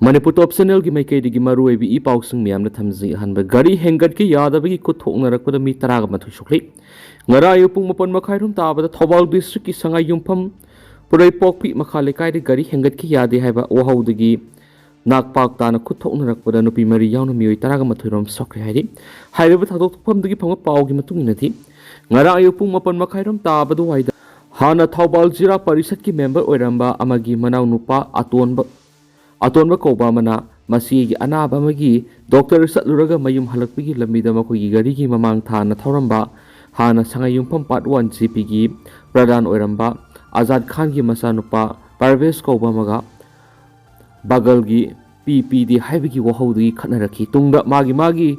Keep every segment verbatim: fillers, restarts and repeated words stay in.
ꯃꯅꯤꯄꯨꯔ ꯇꯣꯞ ꯆꯦꯅꯦꯜꯒꯤ ꯃꯥꯏꯀꯩꯗꯒꯤ ꯃꯔꯨꯑꯣꯏꯕ ꯏ ꯄꯥꯎꯁꯤꯡ ꯃꯌꯥꯝꯅ ꯊꯝꯖꯩ꯫ ꯑꯍꯥꯟꯕ, ꯒꯥꯔꯤ ꯍꯦꯟꯒꯠꯀꯦ ꯌꯥꯗꯕꯒꯤ ꯈꯨꯠ ꯊꯣꯛꯅꯔꯛꯄꯗ ꯃꯤ ꯇꯔꯥꯒ ꯃꯥꯊꯣꯏ ꯁꯣꯛꯂꯤ꯫ ꯉꯔꯥꯡ ꯑꯌꯨꯛ ꯄꯨꯡ ꯃꯥꯄꯟ ꯃꯈꯥꯏ ꯔꯣꯝ ꯇꯥꯕꯗ ꯊꯧꯕꯥꯜ ꯗꯤꯁꯇ꯭ꯔꯤꯛꯀꯤ ꯁꯉꯥꯏ ꯌꯨꯝꯐꯝ ꯄꯨꯔꯩꯄꯣꯛꯄꯤ ꯃꯈꯥ ꯂꯩꯀꯥꯏꯗ ꯒꯥꯔꯤ ꯍꯦꯟꯒꯠꯀꯦ ꯌꯥꯗꯦ ꯍꯥꯏꯕ ꯋꯥꯍꯧꯗꯒꯤ ꯅꯥꯛꯄꯥꯛ ꯇꯥꯅ ꯈꯨꯠ ꯊꯣꯛꯅꯔꯛꯄꯗ ꯅꯨꯄꯤ ꯃꯔꯤ ꯌꯥꯎꯅ ꯃꯤꯑꯣꯏ ꯇꯔꯥꯒ ꯃꯥꯊꯣꯏ ꯔꯣꯝ ꯁꯣꯛꯈ꯭ꯔꯦ ꯍꯥꯏꯔꯤ꯫ ꯍꯥꯏꯔꯤꯕ ꯊꯧꯗꯣꯛ ꯊꯣꯛꯐꯝꯗꯒꯤ ꯐꯪꯕ ꯄꯥꯎꯒꯤ ꯃꯇꯨꯡ ꯏꯟꯅꯗꯤ, ꯉꯔꯥꯡ ꯑꯌꯨꯛ ꯄꯨꯡ ꯃꯥꯄꯟ ꯃꯈꯥꯏ ꯔꯣꯝ ꯇꯥꯕ ꯑꯗꯨꯋꯥꯏꯗ ꯍꯥꯟꯅ ꯊꯧꯕꯥꯜ ꯖꯤꯂꯥ ꯄꯔꯤꯁꯠꯀꯤ ꯃꯦꯝꯕꯔ ꯑꯣꯏꯔꯝꯕ ꯑꯃꯒꯤ ꯃꯅꯥꯎꯅꯨꯄꯥ ꯑꯇꯣꯟꯕ ꯑꯇꯣꯟꯕ ꯀꯧꯕ ꯑꯃꯅ ꯃꯁꯤꯒꯤ ꯑꯅꯥꯕ ꯑꯃꯒꯤ ꯗꯣꯛꯇꯔ ꯆꯠꯂꯨꯔꯒ ꯃꯌꯨꯝ ꯍꯜꯂꯛꯄꯒꯤ ꯂꯝꯕꯤꯗ ꯃꯈꯣꯏꯒꯤ ꯒꯥꯔꯤꯒꯤ ꯃꯃꯥꯡ ꯊꯥꯅ ꯊꯧꯔꯝꯕ ꯍꯥꯟꯅ ꯁꯉꯥꯏ ꯌꯨꯝꯐꯝ ꯄꯥꯔꯠ ꯋꯥꯟ ꯖꯦ ꯄꯤꯒꯤ ꯄ꯭ꯔꯙꯥꯟ ꯑꯣꯏꯔꯝꯕ ꯑꯖꯥꯗ ꯈꯥꯟꯒꯤ ꯃꯆꯥꯅꯨꯄꯥ ꯄꯔꯚꯦꯖ ꯀꯧꯕ ꯑꯃꯒ ꯕꯒꯜꯒꯤ ꯄꯤ ꯄꯤ ꯗꯤ ꯍꯥꯏꯕꯒꯤ ꯋꯥꯍꯧꯗꯒꯤ ꯈꯠꯅꯔꯛꯈꯤ꯫ ꯇꯨꯡꯗ ꯃꯥꯒꯤ ꯃꯥꯒꯤ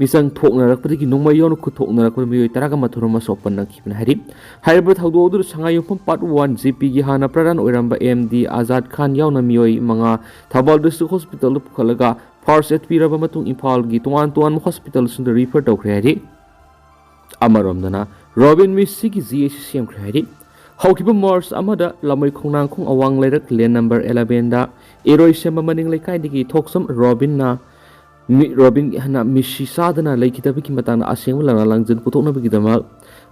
ꯃꯤꯆꯪ ꯊꯣꯛꯅꯔꯛꯄꯗꯒꯤ ꯅꯣꯡꯃꯩ ꯌꯥꯎꯅ ꯈꯨꯠ ꯊꯣꯛꯅꯔꯛꯄꯗ ꯃꯤꯑꯣꯏ ꯇꯔꯥꯒ ꯃꯥꯊꯣꯏ ꯔꯣꯝ ꯑꯁꯣꯛ ꯑꯄꯟ ꯅꯪꯈꯤꯕꯅꯤ ꯍꯥꯏꯔꯤ꯫ ꯍꯥꯏꯔꯤꯕ ꯊꯧꯗꯣꯛ ꯑꯗꯨꯗ ꯁꯉꯥꯏ ꯌꯨꯝꯐꯝ ꯄꯥꯔꯠ ꯋꯥꯟ ꯖꯦ ꯄꯤꯒꯤ ꯍꯥꯟꯅ ꯄ꯭ꯔꯙꯥꯟ ꯑꯣꯏꯔꯝꯕ ꯑꯦꯝ ꯗꯤ ꯑꯖꯥꯗ ꯈꯥꯟ ꯌꯥꯎꯅ ꯃꯤꯑꯣꯏ ꯃꯉꯥ ꯊꯧꯕꯥꯜ ꯗꯤꯁꯇ꯭ꯔꯤꯛ ꯍꯣꯁꯄꯤꯇꯥꯜꯗ ꯄꯨꯈꯠꯂꯒ ꯐꯥꯔꯁ ꯑꯦꯗ ꯄꯤꯔꯕ ꯃꯇꯨꯡ ꯏꯝꯐꯥꯜꯒꯤ ꯇꯣꯉꯥꯟ ꯇꯣꯉꯥꯟꯕ ꯍꯣꯁꯄꯤꯇꯥꯜꯁꯤꯡꯗ ꯔꯤꯐꯔ ꯇꯧꯈ꯭ꯔꯦ ꯍꯥꯏꯔꯤ꯫ ꯑꯃꯔꯣꯝꯗꯅ, ꯔꯣꯕꯤꯟ ꯃꯤꯁꯤꯒꯤ ꯖꯤ ꯑꯦ ꯁꯤ ꯁꯦꯝꯈ꯭ꯔꯦ ꯍꯥꯏꯔꯤ꯫ ꯍꯧꯈꯤꯕ ꯃꯥꯔꯆ ꯑꯃꯗ ꯂꯝꯃꯩ ꯈꯣꯡꯅꯥꯡꯈꯣꯡ ꯑꯋꯥꯡ ꯂꯩꯔꯛ ꯂꯦꯟ ꯅꯝꯕꯔ ꯑꯦꯂꯚꯦꯟꯗ ꯏꯔꯣꯏꯁꯦꯝꯕ ꯃꯅꯤꯡ ꯂꯩꯀꯥꯏꯗꯒꯤ ꯊꯣꯛꯆꯝ ꯔꯣꯕꯤꯟꯅ ꯃꯤ-, ꯔꯣꯕꯤꯟ ꯍꯥꯏꯅ ꯃꯤꯁꯤ ꯆꯥꯗꯅ ꯂꯩꯈꯤꯗꯕꯒꯤ ꯃꯇꯥꯡꯗ ꯑꯁꯦꯡꯕ ꯂꯥꯟꯅ ꯂꯥꯡꯖꯤꯟ ꯄꯨꯊꯣꯛꯅꯕꯒꯤꯗꯃꯛ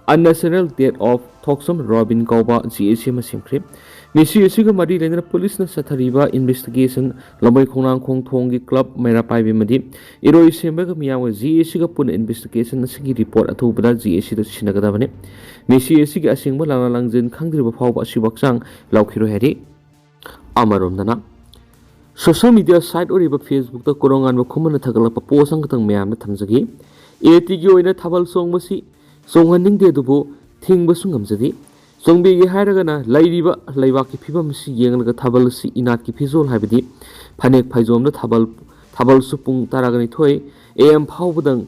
Unnatural Death of ꯊꯣꯛꯆꯝ ꯔꯣꯕꯤꯟ ꯀꯧꯕ ꯖꯤ ꯑꯦ ꯁꯤ ꯑꯃ ꯁꯦꯝꯈ꯭ꯔꯦ꯫ ꯃꯤꯁꯤ ꯑꯁꯤꯒ ꯃꯔꯤ ꯂꯩꯅꯅ ꯄꯨꯂꯤꯁꯅ ꯆꯠꯊꯔꯤꯕ ꯏꯟꯚꯦꯁꯇꯤꯒꯦꯁꯟ ꯂꯝꯃꯩ ꯈꯣꯡꯅꯥꯡꯈꯣꯡ ꯊꯣꯡꯒꯤ ꯀ꯭ꯂꯕ ꯃꯩꯔꯥ ꯄꯥꯏꯕꯤ ꯑꯃꯗꯤ ꯏꯔꯣꯏ ꯁꯦꯝꯕꯒ ꯃꯤꯌꯥꯝꯒ ꯖꯤ ꯑꯦ ꯁꯤꯒ ꯄꯨꯟꯅ ꯏꯟꯚꯦꯁꯇꯤꯒꯦꯁꯟ ꯑꯁꯤꯒꯤ ꯔꯤꯄꯣꯔꯠ ꯑꯊꯨꯕꯗ ꯖꯤ ꯑꯦ ꯁꯤꯗ ꯁꯤꯟꯅꯒꯗꯕꯅꯤ꯫ ꯃꯤꯁꯤ ꯑꯁꯤꯒꯤ ꯑꯁꯦꯡꯕ ꯂꯥꯟꯅ ꯂꯥꯡꯖꯤꯟ ꯈꯪꯗ꯭ꯔꯤꯕ ꯐꯥꯎꯕ ꯑꯁꯤꯕꯨ ꯍꯛꯆꯥꯡ ꯂꯧꯈꯤꯔꯣꯏ ꯍꯥꯏꯔꯤ꯫ ꯑꯃꯔꯣꯝꯗꯅ, ꯁꯣꯁꯤꯌꯦꯜ ꯃꯤꯗꯤꯌꯥ ꯁꯥꯏꯠ ꯑꯣꯏꯔꯤꯕ ꯐꯦꯁꯕꯨꯛꯇ ꯀꯣꯔꯣꯉꯥꯟꯕ ꯈꯨꯃꯟꯅ ꯊꯥꯒꯠꯂꯛꯄ ꯄꯣꯁ ꯑꯃꯈꯛꯇꯪ ꯃꯌꯥꯝꯗ ꯊꯝꯖꯒꯦ꯫ ꯑꯦ ꯇꯤꯒꯤ ꯑꯣꯏꯅ ꯊꯥꯕꯜ ꯆꯣꯡꯕꯁꯤ ꯆꯣꯡꯍꯟꯅꯤꯡꯗꯦ, ꯑꯗꯨꯕꯨ ꯊꯤꯡꯕꯁꯨ ꯉꯝꯖꯗꯦ꯫ ꯆꯣꯡꯕꯤꯒꯦ ꯍꯥꯏꯔꯒꯅ ꯂꯩꯔꯤꯕ ꯂꯩꯕꯥꯛꯀꯤ ꯐꯤꯕꯝ ꯑꯁꯤ ꯌꯦꯡꯂꯒ ꯊꯥꯕꯜ ꯑꯁꯤ ꯏꯅꯥꯠꯀꯤ ꯐꯤꯖꯣꯜ ꯍꯥꯏꯕꯗꯤ ꯐꯅꯦꯛ ꯐꯩꯖꯣꯝꯗ ꯊꯥꯕꯜ, ꯊꯥꯕꯜꯁꯨ ꯄꯨꯡ ꯇꯔꯥꯒ ꯅꯤꯊꯣꯏ ꯑꯦ ꯑꯦꯝ ꯐꯥꯎꯕꯗꯪ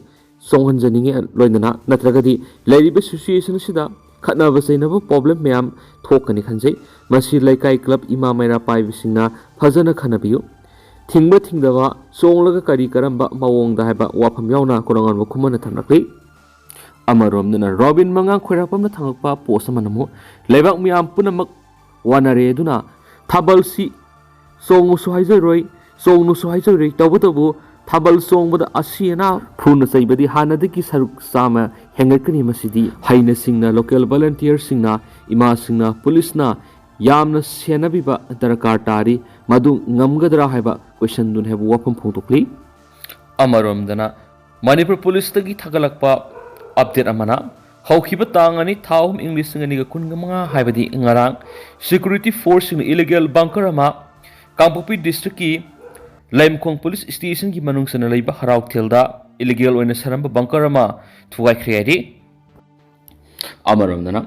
ꯆꯣꯡꯍꯟꯖꯅꯤꯡꯉꯤ꯫ ꯂꯣꯏꯅꯅ ꯅꯠꯇ꯭ꯔꯒꯗꯤ ꯂꯩꯔꯤꯕ ꯁꯤꯆꯨꯋꯦꯁꯟ ꯑꯁꯤꯗ ꯈꯠꯅꯕ ꯆꯩꯅꯕ ꯄ꯭ꯔꯣꯕ꯭ꯂꯦꯝ ꯃꯌꯥꯝ ꯊꯣꯛꯀꯅꯤ ꯈꯟꯖꯩ꯫ ꯃꯁꯤ ꯂꯩꯀꯥꯏ ꯀ꯭ꯂꯕ ꯏꯃꯥ ꯃꯩꯔꯥ ꯄꯥꯏꯕꯁꯤꯡꯅ ꯐꯖꯅ ꯈꯟꯅꯕꯤꯌꯨ꯫ ꯊꯤꯡꯕ ꯊꯤꯡꯗꯕ, ꯆꯣꯡꯂꯒ ꯀꯔꯤ ꯀꯔꯝꯕ ꯃꯑꯣꯡꯗ ꯍꯥꯏꯕ ꯋꯥꯐꯝ ꯌꯥꯎꯅ ꯀꯣꯔꯣꯉꯥꯟꯕ ꯈꯨꯃꯟꯅ ꯊꯝꯂꯛꯂꯤ꯫ ꯑꯃꯔꯣꯝꯗꯅ ꯔꯣꯕꯤꯟ ꯃꯉꯥꯡ ꯈꯣꯏꯔꯥꯛꯄꯝꯅ ꯊꯝꯃꯛꯄ ꯄꯣꯁ ꯑꯃꯅ ꯑꯃꯨꯛ ꯂꯩꯕꯥꯛ ꯃꯤꯌꯥꯝ ꯄꯨꯝꯅꯃꯛ ꯋꯥꯅꯔꯦ ꯑꯗꯨꯅ ꯊꯥꯕꯜꯁꯤ ꯆꯣꯡꯉꯨꯁꯨ ꯍꯥꯏꯖꯔꯣꯏ, ꯆꯣꯡꯅꯨꯁꯨ ꯍꯥꯏꯖꯔꯤ꯫ ꯇꯧꯕꯇꯕꯨ ꯊꯥꯕꯜ ꯆꯣꯡꯕꯗ ꯑꯁꯤ ꯑꯅꯥ, ꯐꯨꯅ ꯆꯩꯕꯗꯤ ꯍꯥꯟꯅꯗꯒꯤ ꯁꯔꯨꯛ ꯆꯥꯝꯃ ꯍꯦꯟꯒꯠꯀꯅꯤ꯫ ꯃꯁꯤꯗꯤ ꯍꯩꯅꯁꯤꯡꯅ, local volunteerꯁꯤꯡꯅ, ꯏꯃꯥꯁꯤꯡꯅ, ꯄꯨꯂꯤꯁꯅ ꯌꯥꯝꯅ ꯁꯦꯟꯅꯕꯤꯕ ꯗꯔꯀꯥꯔ ꯇꯥꯔꯤ꯫ ꯃꯗꯨ ꯉꯝꯒꯗ꯭ꯔꯥ ꯍꯥꯏꯕ ꯀꯣꯏꯁꯟꯗꯨꯅꯤ ꯍꯥꯏꯕ ꯋꯥꯐꯝ ꯐꯣꯡꯗꯣꯛꯂꯤ꯫ ꯑꯃꯔꯣꯝꯗꯅ ꯃꯅꯤꯄꯨꯔ ꯄꯨꯂꯤꯁꯇꯒꯤ ꯊꯥꯒꯠꯂꯛꯄ ꯑꯞꯗꯦꯠ ꯑꯃꯅ, ꯍꯧꯈꯤꯕ ꯇꯥꯡ ꯑꯅꯤ ꯊꯥ ꯑꯍꯨꯝ ꯏꯪ ꯂꯤꯁꯤꯡ ꯑꯅꯤꯒ ꯀꯨꯟꯃꯉꯥ, ꯍꯥꯏꯕꯗꯤ ꯉꯔꯥꯡ, ꯁꯦꯀ꯭ꯌꯨꯔꯤꯇꯤ ꯐꯣꯔꯁꯁꯤꯡꯅ ꯏꯂꯤꯒꯦꯜ ꯕꯪꯀꯔ ꯑꯃ ꯀꯥꯡꯄꯣꯛꯄꯤ ꯗꯤꯁꯇ꯭ꯔꯤꯛꯀꯤ ꯂꯩꯃꯈꯣꯡ ꯄꯨꯂꯤꯁ ꯁ꯭ꯇꯦꯁꯟꯒꯤ ꯃꯅꯨꯡ ꯆꯟꯅ ꯂꯩꯕ ꯍꯔꯥꯎꯊꯦꯜꯗ ꯏꯂꯤꯒꯦꯜ ꯑꯣꯏꯅ ꯁꯥꯔꯝꯕ ꯕꯪꯀꯔ ꯑꯃ ꯊꯨꯒꯥꯏꯈ꯭ꯔꯦ ꯍꯥꯏꯔꯤ꯫ ꯑꯃꯔꯣꯝꯗꯅ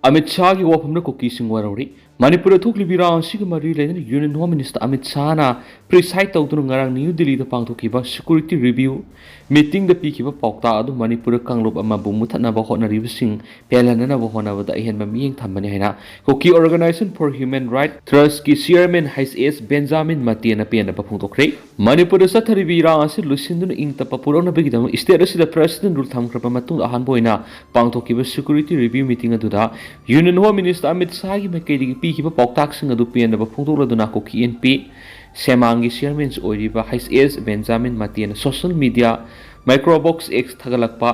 ꯑꯃꯤꯠ ꯁꯥꯍꯒꯤ ꯋꯥꯐꯝꯅ ꯀꯨꯀꯤꯁꯤꯡ ꯋꯥꯔꯧꯔꯤ꯫ ꯃꯅꯤꯄꯨꯔꯗ ꯊꯣꯛꯂꯤꯕ ꯏꯔꯥꯡ ꯑꯁꯤꯒ ꯃꯔꯤ ꯂꯩꯅꯅ ꯌꯨꯅꯤꯌꯟ ꯍꯣꯝ ꯃꯤꯅꯤꯁꯇꯔ ꯑꯃꯤꯠ ꯁꯥꯍꯅ ꯄ꯭ꯔꯤꯁꯥꯏꯗ ꯇꯧꯗꯨꯅ ꯉꯔꯥꯡ ꯅ꯭ꯌꯨ ꯗꯤꯜꯂꯤꯗ ꯄꯥꯡꯊꯣꯛꯈꯤꯕ ꯁꯦꯀ꯭ꯌꯨꯔꯤꯇꯤ ꯔꯤꯚꯤꯌꯨ ꯃꯤꯇꯤꯡꯗ ꯄꯤꯈꯤꯕ ꯄꯥꯎꯇꯥꯛ ꯑꯗꯨ ꯃꯅꯤꯄꯨꯔꯗ ꯀꯥꯡꯂꯨꯞ ꯑꯃꯕꯨ ꯃꯨꯊꯠꯅꯕ ꯍꯣꯠꯅꯔꯤꯕꯁꯤꯡ ꯄꯦꯜꯍꯟꯅꯅꯕ ꯍꯣꯠꯅꯕꯗ ꯑꯍꯦꯟꯕ ꯃꯤꯠꯌꯦꯡ ꯊꯝꯕꯅꯤ ꯍꯥꯏꯅ Kuki Organisation for Human Rights Trustꯀꯤ ꯆꯤꯌꯔꯃꯦꯟ ꯍꯩꯆ ꯑꯦꯁ ꯕꯦꯟꯖꯥꯃꯤꯟ ꯃꯇꯦꯅ ꯄꯦꯟꯗꯕ ꯐꯣꯡꯗꯣꯛꯈ꯭ꯔꯦ꯫ ꯃꯅꯤꯄꯨꯔꯗ ꯆꯠꯊꯔꯤꯕ ꯏꯔꯥꯡ ꯑꯁꯤ ꯂꯣꯏꯁꯤꯟꯗꯨꯅ ꯏꯪ ꯇꯞꯄ ꯄꯨꯔꯛꯅꯕꯒꯤꯗꯃꯛ ꯁ꯭ꯇꯦꯠ ꯑꯁꯤꯗ ꯄ꯭ꯔꯦꯁꯤꯗꯦꯟꯠ ꯔꯨꯜ ꯊꯝꯈ꯭ꯔꯕ ꯃꯇꯨꯡꯗ ꯑꯍꯥꯟꯕ ꯑꯣꯏꯅ ꯄꯥꯡꯊꯣꯛꯈꯤꯕ ꯁꯦꯀ꯭ꯌꯨꯔꯤꯇꯤ ꯔꯤꯚꯤꯌꯨ ꯃꯤꯇꯤꯡ ꯑꯗꯨꯗ ꯌꯨꯅꯤꯌꯟ ꯍꯣꯝ ꯃꯤꯅꯤꯁꯇꯔ ꯑꯃꯤꯠ ꯁꯥꯍꯒꯤ ꯃꯥꯏꯀꯩꯗꯒꯤ ꯄꯤꯈꯤꯕ ꯄꯥꯎꯇꯥꯛꯁꯤꯡ ꯑꯗꯨ ꯄꯦꯟꯗꯕ ꯐꯣꯡꯗꯣꯛꯂꯗꯨꯅ ꯀꯨꯀꯤ ꯑꯦꯟ ꯄꯤ ꯁꯦꯃꯥꯡꯒꯤ ꯆꯤꯌꯔꯃꯦꯟꯁꯨ ꯑꯣꯏꯔꯤꯕ H S Benjamin ꯃꯇꯦꯅ social media Microbox X ꯊꯥꯒꯠꯂꯛꯄ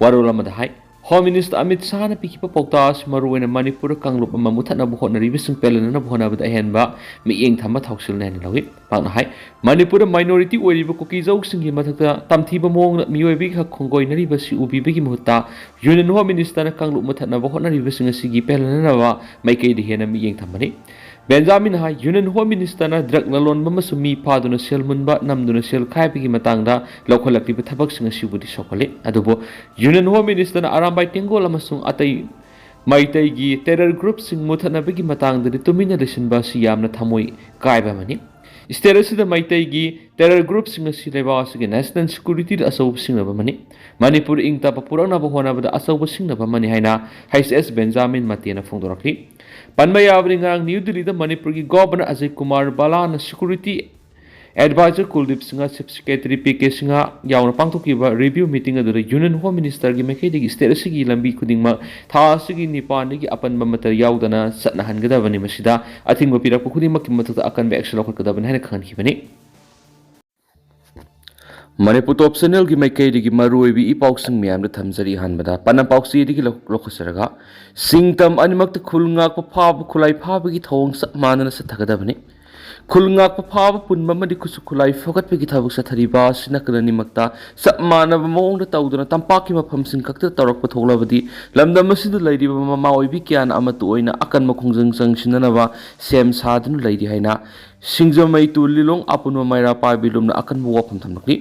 ꯋꯥꯔꯣꯜ ꯑꯃꯗ ꯍꯥꯏ, ꯍꯣꯝ ꯃꯤꯅꯤꯁꯇꯔ ꯑꯃꯤꯠ ꯁꯥꯍꯅ ꯄꯤꯈꯤꯕ ꯄꯥꯎꯇꯥꯛ ꯑꯁꯤ ꯃꯔꯨꯑꯣꯏꯅ ꯃꯅꯤꯄꯨꯔꯗ ꯀꯥꯡꯂꯨꯞ ꯑꯃ ꯃꯨꯊꯠꯅꯕ ꯍꯣꯠꯅꯔꯤꯕꯁꯤꯡ ꯄꯦꯜꯍꯟꯅꯕ ꯍꯣꯠꯅꯕꯗ ꯑꯍꯦꯟꯕ ꯃꯤꯠꯌꯦꯡ ꯊꯝꯕ ꯊꯧꯁꯤꯜꯅꯤ ꯍꯥꯏꯅ ꯂꯧꯏ꯫ ꯃꯍꯥꯛꯅ ꯍꯥꯏ, ꯃꯅꯤꯄꯨꯔꯗ ꯃꯥꯏꯅꯣꯔꯤꯇꯤ ꯑꯣꯏꯔꯤꯕ ꯀꯨꯀꯤꯖꯧꯁꯤꯡꯒꯤ ꯃꯊꯛꯇ ꯇꯝꯊꯤꯕ ꯃꯑꯣꯡꯗ ꯃꯤꯑꯣꯏꯕꯒꯤ ꯍꯛ ꯈꯣꯡꯒꯣꯏꯅꯔꯤꯕꯁꯤ ꯎꯕꯤꯕꯒꯤ ꯃꯍꯨꯠꯇ ꯌꯨꯅꯤꯌꯟ ꯍꯣꯝ ꯃꯤꯅꯤꯁꯇꯔꯅ ꯀꯥꯡꯂꯨꯞ ꯃꯨꯊꯠꯅꯕ ꯍꯣꯠꯅꯔꯤꯕꯁꯤꯡ ꯑꯁꯤꯒꯤ ꯄꯦꯜꯍꯟꯅꯕ ꯃꯥꯏꯀꯩꯗ ꯍꯦꯟꯅ ꯃꯤꯠꯌꯦꯡ ꯊꯝꯕꯅꯤ꯫ ꯕꯦꯟꯖꯥꯃꯤꯟ ꯍꯥꯏ, ꯌꯨꯅꯤꯌꯟ ꯍꯣꯝ ꯃꯤꯅꯤꯁꯇꯔꯅ ꯗ꯭ꯔꯒ ꯂꯂꯣꯟꯕ ꯑꯃꯁꯨꯡ ꯃꯤ ꯐꯥꯗꯨꯅ ꯁꯦꯜ ꯃꯨꯟꯕ, ꯅꯝꯗꯨꯅ ꯁꯦꯜ ꯈꯥꯏꯕꯒꯤ ꯃꯇꯥꯡꯗ ꯂꯧꯈꯠꯂꯛꯂꯤꯕ ꯊꯕꯛꯁꯤꯡ ꯑꯁꯤꯕꯨꯗꯤ ꯁꯣꯛꯍꯜꯂꯤ꯫ ꯑꯗꯨꯕꯨ ꯌꯨꯅꯤꯌꯟ ꯍꯣꯝ ꯃꯤꯅꯤꯁꯇꯔꯅ ꯑꯔꯥꯝꯕꯥꯏ ꯇꯦꯡꯒꯣꯜ ꯑꯃꯁꯨꯡ ꯑꯇꯩ ꯃꯩꯇꯩꯒꯤ ꯇꯦꯔꯔ ꯒ꯭ꯔꯨꯞꯁꯤꯡ ꯃꯨꯊꯠꯅꯕꯒꯤ ꯃꯇꯥꯡꯗꯗꯤ ꯇꯨꯃꯤꯟꯅ ꯂꯩꯁꯤꯟꯕ ꯑꯁꯤ ꯌꯥꯝꯅ ꯊꯃꯣꯏ ꯀꯥꯏꯕ ꯑꯃꯅꯤ꯫ ꯁ꯭ꯇꯦꯠ ꯑꯁꯤꯗ ꯃꯩꯇꯩꯒꯤ ꯇꯦꯔꯔ ꯒ꯭ꯔꯨꯞꯁꯤꯡ ꯑꯁꯤ ꯂꯩꯕꯥꯛ ꯑꯁꯤꯒꯤ ꯅꯦꯁꯅꯦꯜ ꯁꯦꯀ꯭ꯌꯨꯔꯤꯇꯤꯗ ꯑꯆꯧꯕ ꯁꯤꯡꯅꯕ ꯑꯃꯅꯤ꯫ ꯃꯅꯤꯄꯨꯔ ꯏꯪ ꯇꯞꯄ ꯄꯨꯔꯛꯅꯕ ꯍꯣꯠꯅꯕꯗ ꯑꯆꯧꯕ ꯁꯤꯡꯅꯕ ꯑꯃꯅꯤ ꯍꯥꯏꯅ ꯍꯩꯆ ꯑꯦꯁ ꯕꯦꯟꯖꯥꯃꯤꯟ ꯃꯇꯦꯅ ꯐꯣꯡꯗꯣꯔꯛꯂꯤ꯫ ꯄꯟꯕ ꯌꯥꯕꯗꯤ, ꯉꯔꯥꯡ ꯅ꯭ꯌꯨ ꯗꯤꯜꯂꯤꯗ ꯃꯅꯤꯄꯨꯔꯒꯤ ꯒꯣꯚꯔꯅꯔ ꯑꯖꯌ ꯀꯨꯃꯥꯔ ꯚꯜꯂꯥꯅ security adviser Kuldeep Singh, chief secretary P K Singh ꯌꯥꯎꯅ ꯄꯥꯡꯊꯣꯛꯈꯤꯕ ꯔꯤꯚꯤꯌꯨ ꯃꯤꯇꯤꯡ ꯑꯗꯨꯗ ꯌꯨꯅꯤꯌꯟ ꯍꯣꯝ ꯃꯤꯅꯤꯁꯇꯔꯒꯤ ꯃꯥꯏꯀꯩꯗꯒꯤ ꯁ꯭ꯇꯦꯠ ꯑꯁꯤꯒꯤ ꯂꯝꯕꯤ ꯈꯨꯗꯤꯡꯃꯛ ꯊꯥ ꯑꯁꯤꯒꯤ ꯅꯤꯄꯥꯟꯗꯒꯤ ꯑꯄꯟꯕ ꯑꯃꯠꯇ ꯌꯥꯎꯗꯅ ꯆꯠꯅꯍꯟꯒꯗꯕꯅꯤ꯫ ꯃꯁꯤꯗ ꯑꯊꯤꯡꯕ ꯄꯤꯔꯛꯄ ꯈꯨꯗꯤꯡꯃꯛꯀꯤ ꯃꯊꯛꯇ ꯑꯀꯟꯕ ꯑꯦꯛꯁꯟ ꯂꯧꯈꯠꯀꯗꯕꯅꯤ ꯍꯥꯏꯅ ꯈꯪꯍꯟꯈꯤꯕꯅꯤ꯫ ꯃꯅꯤꯄꯨꯔ ꯇꯣꯞ ꯆꯦꯅꯦꯜꯒꯤ ꯃꯥꯏꯀꯩꯗꯒꯤ ꯃꯔꯨꯑꯣꯏꯕ ꯏ ꯄꯥꯎꯁꯤꯡ ꯃꯌꯥꯝꯗ ꯊꯝꯖꯔꯤ꯫ ꯑꯍꯥꯟꯕꯗ ꯄꯥꯟꯗꯝ ꯄꯥꯎꯆꯦꯗꯒꯤ ꯂꯧ-, ꯂꯧꯈꯠꯆꯔꯒ, ꯁꯤꯡ ꯇꯝ ꯑꯅꯤꯃꯛꯇ ꯈꯨꯜ ꯉꯥꯛꯄ ꯐꯥꯕ, ꯈꯨꯠꯂꯥꯏ ꯐꯥꯕꯒꯤ ꯊꯧꯑꯣꯡ ꯆꯞ ꯃꯥꯟꯅꯅ ꯆꯠꯊꯒꯗꯕꯅꯤ꯫ ꯈꯨꯜ ꯉꯥꯛꯄ ꯐꯥꯕ ꯄꯨꯟꯕ ꯑꯃꯗꯤ ꯈꯨꯠꯁꯨ ꯈꯨꯠꯂꯥꯏ ꯐꯒꯠꯄꯒꯤ ꯊꯕꯛ ꯆꯠꯊꯔꯤꯕ ꯑꯁꯤ ꯅꯥꯀꯜ ꯑꯅꯤꯃꯛꯇ ꯆꯞ ꯃꯥꯟꯅꯕ ꯃꯑꯣꯡꯗ ꯇꯧꯗꯨꯅ ꯇꯝꯄꯥꯛꯀꯤ ꯃꯐꯝꯁꯤꯡ ꯈꯛꯇꯗ ꯇꯧꯔꯛꯄ ꯊꯣꯛꯂꯕꯗꯤ, ꯂꯝꯗꯝ ꯑꯁꯤꯗ ꯂꯩꯔꯤꯕ ꯃꯃꯥ ꯑꯣꯏꯕꯤ ꯀꯌꯥꯅ ꯑꯃꯠꯇ ꯑꯣꯏꯅ ꯑꯀꯟꯕ ꯈꯣꯡꯖꯪ ꯆꯪꯁꯤꯟꯅꯅꯕ ꯁꯦꯝ ꯁꯥꯗꯨꯅ ꯂꯩꯔꯤ ꯍꯥꯏꯅ ꯁꯤꯡꯖꯃꯩ ꯇꯨ ꯂꯤꯂꯣꯡ ꯑꯄꯨꯟꯕ ꯃꯩꯔꯥ ꯄꯥꯏꯕꯤ ꯂꯨꯞꯅ ꯑꯀꯟꯕ ꯋꯥꯐꯝ ꯊꯝꯂꯛꯂꯤ꯫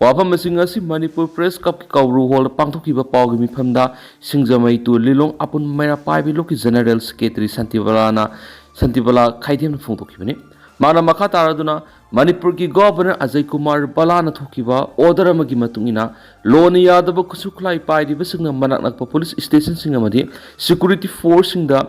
ꯋꯥꯐꯝ ꯑꯁꯤꯡ ꯑꯁꯤ ꯃꯅꯤꯄꯨꯔ ꯄ꯭ꯔꯦꯁ ꯀ꯭ꯂꯕꯀꯤ ꯀꯧꯕ꯭ꯔꯨ ꯍꯣꯜꯗ ꯄꯥꯡꯊꯣꯛꯈꯤꯕ ꯄꯥꯎꯒꯤ ꯃꯤꯐꯝꯗ ꯁꯤꯡꯖꯃꯩ ꯇꯨ ꯂꯤꯂꯣꯡ ꯑꯄꯨꯟꯕ ꯃꯩꯔꯥ ꯄꯥꯏꯕꯤ ꯂꯨꯞꯀꯤ ꯖꯦꯅꯔꯦꯜ ꯁꯦꯀ꯭ꯔꯦꯇꯔꯤ ꯁꯥꯟꯇꯤꯕꯂꯥꯅ, ꯁꯥꯟꯇꯤꯕꯂꯥ ꯈꯥꯏꯗꯦꯝꯅ ꯐꯣꯡꯗꯣꯛꯈꯤꯕꯅꯤ꯫ ꯃꯥꯅ ꯃꯈꯥ ꯇꯥꯔꯗꯨꯅ ꯃꯅꯤꯄꯨꯔꯒꯤ ꯒꯣꯚꯔꯅꯔ ꯑꯖꯌ ꯀꯨꯃꯥꯔ ꯕꯂꯥꯅ ꯊꯣꯛꯈꯤꯕ ꯑꯣꯔꯗꯔ ꯑꯃꯒꯤ ꯃꯇꯨꯡ ꯏꯟꯅ ꯂꯣꯅ ꯌꯥꯗꯕ ꯈꯨꯠꯁꯨ ꯈꯨꯠꯂꯥꯏ ꯄꯥꯏꯔꯤꯕꯁꯤꯡꯅ ꯃꯅꯥꯛ ꯅꯛꯄ ꯄꯨꯂꯤꯁ ꯁ꯭ꯇꯦꯁꯟꯁꯤꯡ ꯑꯃꯗꯤ ꯁꯦꯀ꯭ꯌꯨꯔꯤꯇꯤ ꯐꯣꯔꯁꯁꯤꯡꯗ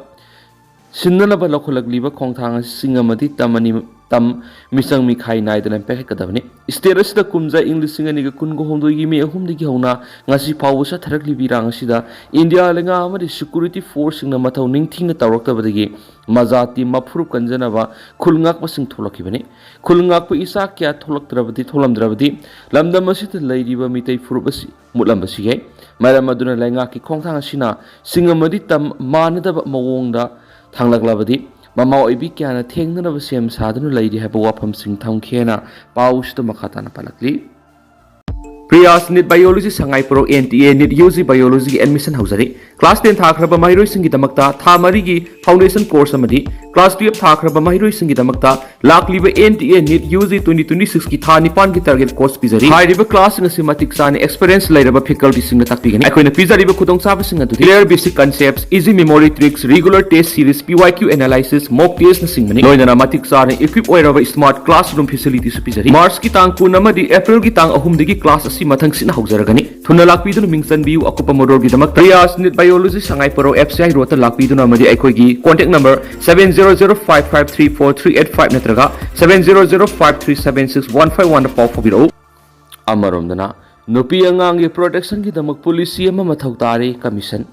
ꯁꯤꯟꯅꯅꯕ ꯂꯧꯈꯠꯂꯛꯂꯤꯕ ꯈꯣꯡꯊꯥꯡꯁꯤꯡ ꯑꯃꯗꯤ ꯇꯝ ꯑꯅꯤ, ꯇꯝ ꯃꯤꯆꯪ ꯃꯤꯈꯥꯏ ꯅꯥꯏꯗꯅ ꯄꯥꯏꯈꯠꯀꯗꯕꯅꯤ꯫ ꯁ꯭ꯇꯦꯠ ꯑꯁꯤꯗ ꯀꯨꯝꯖꯥ ꯏꯪ ꯂꯤꯁꯤꯡ ꯑꯅꯤꯒ ꯀꯨꯟꯒ ꯍꯨꯝꯗꯣꯏꯒꯤ ꯃꯦ ꯑꯍꯨꯝꯗꯒꯤ ꯍꯧꯅ ꯉꯁꯤ ꯐꯥꯎꯕ ꯆꯠꯊꯔꯛꯂꯤꯕ ꯏꯔꯥꯡ ꯑꯁꯤꯗ ꯏꯟꯗꯤꯌꯥ ꯂꯩꯉꯥꯛ ꯑꯃꯗꯤ ꯁꯦꯀ꯭ꯌꯨꯔꯤꯇꯤ ꯐꯣꯔꯁꯁꯤꯡꯅ ꯃꯊꯧ ꯅꯤꯡꯊꯤꯅ ꯇꯧꯔꯛꯇꯕꯗꯒꯤ ꯃꯖꯥꯇꯤ ꯃꯐꯨꯔꯨꯞ ꯀꯟꯖꯅꯕ ꯈꯨꯜ ꯉꯥꯛꯄꯁꯤꯡ ꯊꯣꯛꯂꯛꯈꯤꯕꯅꯤ꯫ ꯈꯨꯜ ꯉꯥꯛꯄ ꯏꯆꯥ ꯀꯌꯥ ꯊꯣꯛꯂꯛꯇ꯭ꯔꯕꯗꯤ, ꯊꯣꯛꯂꯝꯗ꯭ꯔꯕꯗꯤ ꯂꯝꯗꯝ ꯑꯁꯤꯗ ꯂꯩꯔꯤꯕ ꯃꯤꯇꯩ ꯐꯨꯔꯨꯞ ꯑꯁꯤ ꯃꯨꯠꯂꯝꯕꯁꯨ ꯌꯥꯏ꯫ ꯃꯔꯝ ꯑꯗꯨꯅ ꯂꯩꯉꯥꯛꯀꯤ ꯈꯣꯡꯊꯥꯡ ꯑꯁꯤꯅ ꯁꯤꯡ ꯑꯃꯗꯤ ꯇꯝ ꯃꯥꯟꯅꯗꯕ ꯃꯑꯣꯡꯗ ꯊꯥꯡꯂꯛꯂꯕꯗꯤ ꯃꯃꯥ ꯑꯣꯏꯕꯤ ꯀꯌꯥꯅ ꯊꯦꯡꯅꯅꯕ ꯁꯦꯝ ꯁꯥꯗꯨꯅ ꯂꯩꯔꯤ ꯍꯥꯏꯕ ꯋꯥꯐꯝꯁꯤꯡ ꯊꯝꯈꯤꯅ ꯄꯥꯎꯁꯤꯗ ꯃꯈꯥ ꯇꯥꯅ ꯄꯜꯂꯛꯂꯤ꯫ Priyas NEET biology Sangaiprou N T A NEET U G ꯕꯥꯏꯑꯣꯂꯣꯖꯤꯒꯤ ꯑꯦꯗꯃꯤꯁꯟ ꯍꯧꯖꯔꯤ꯫ ꯀ꯭ꯂꯥꯁ ꯇꯦꯟ ꯊꯥꯈ꯭ꯔꯕ ꯃꯍꯩꯔꯣꯏꯁꯤꯡꯒꯤꯗꯃꯛꯇ ꯊꯥ ꯃꯔꯤꯒꯤ ꯐꯥꯎꯟꯗꯦꯁꯟ ꯀꯣꯔꯁ ꯑꯃꯗꯤ ꯀ꯭ꯂꯥꯁ ꯇꯨꯌꯦꯜꯞ ꯊꯥꯈ꯭ꯔꯕ ꯃꯍꯩꯔꯣꯏꯁꯤꯡꯒꯤꯗꯃꯛꯇ ꯂꯥꯛꯂꯤꯕ N T A NEET U G twenty twenty ꯁꯤꯛꯁꯀꯤ ꯊꯥ ꯅꯤꯄꯥꯟꯒꯤ ꯇꯥꯔꯒꯦꯠ ꯀꯣꯔꯁ ꯄꯤꯖꯔꯤ꯫ ꯍꯥꯏꯔꯤꯕ ꯀ꯭ꯂꯥꯁꯁꯤꯡ ꯑꯁꯤ ꯃꯇꯤꯛ ꯆꯥꯅ ꯑꯦꯛꯁꯄꯤꯔꯤꯌꯦꯟꯁ ꯂꯩꯔꯕ ꯐꯦꯀꯜꯇꯤꯁꯤꯡꯅ ꯇꯥꯛꯄꯤꯒꯅꯤ꯫ ꯑꯩꯈꯣꯏꯅ ꯄꯤꯖꯔꯤꯕ ꯈꯨꯗꯣꯡꯆꯥꯕꯁꯤꯡ ꯑꯗꯨꯗꯤ clear basic concepts, easy memory tricks, regular test series, P Y Q analysis, mock testꯅꯆꯤꯡꯕꯅꯤ꯫ ꯂꯣꯏꯅꯅ ꯃꯇꯤꯛ ꯆꯥꯅ equip ꯑꯣꯏꯔꯕ smart classroom facilityꯁꯨ ꯄꯤꯖꯔꯤ꯫ ꯃꯥꯔꯆꯀꯤ ꯇꯥꯡ ꯀꯨꯟ ꯑꯃꯗꯤ ꯑꯦꯄ꯭ꯔꯤꯜꯒꯤ ꯇꯥꯡ ꯑꯍꯨꯝꯗꯒꯤ ꯀ꯭ꯂꯥꯁ ꯑꯁꯤ ꯃꯊꯪꯁꯤꯠꯅ ꯍꯧꯖꯔꯒꯅꯤ꯫ ꯊꯨꯅ ꯂꯥꯛꯄꯤꯗꯨꯅ ꯃꯤꯡ ꯆꯟꯕꯤꯌꯨ꯫ ꯑꯀꯨꯞꯄ ꯃꯔꯣꯜꯒꯤꯗꯃꯛꯇ Priyas NEET biology Sangaiprou F C I ꯔꯣꯗꯇ ꯂꯥꯛꯄꯤꯗꯨꯅ ꯑꯃꯗꯤ ꯑꯩꯈꯣꯏꯒꯤ contact number seven zero zero five five three four three eight five ꯅꯠꯇ꯭ꯔꯒ seven zero zero five three seven six one five oneꯗ ꯄꯥꯎ ꯐꯥꯎꯕꯤꯔꯛꯎ꯫ ꯑꯃꯔꯣꯝꯗꯅ ꯅꯨꯄꯤ ꯑꯉꯥꯡꯒꯤ ꯄ꯭ꯔꯣꯇꯦꯛꯁꯟꯒꯤꯗꯃꯛ ꯄꯣꯂꯤꯁꯤ ꯑꯃ ꯃꯊꯧ ꯇꯥꯔꯤ꯫ ꯀꯃꯤꯁꯟ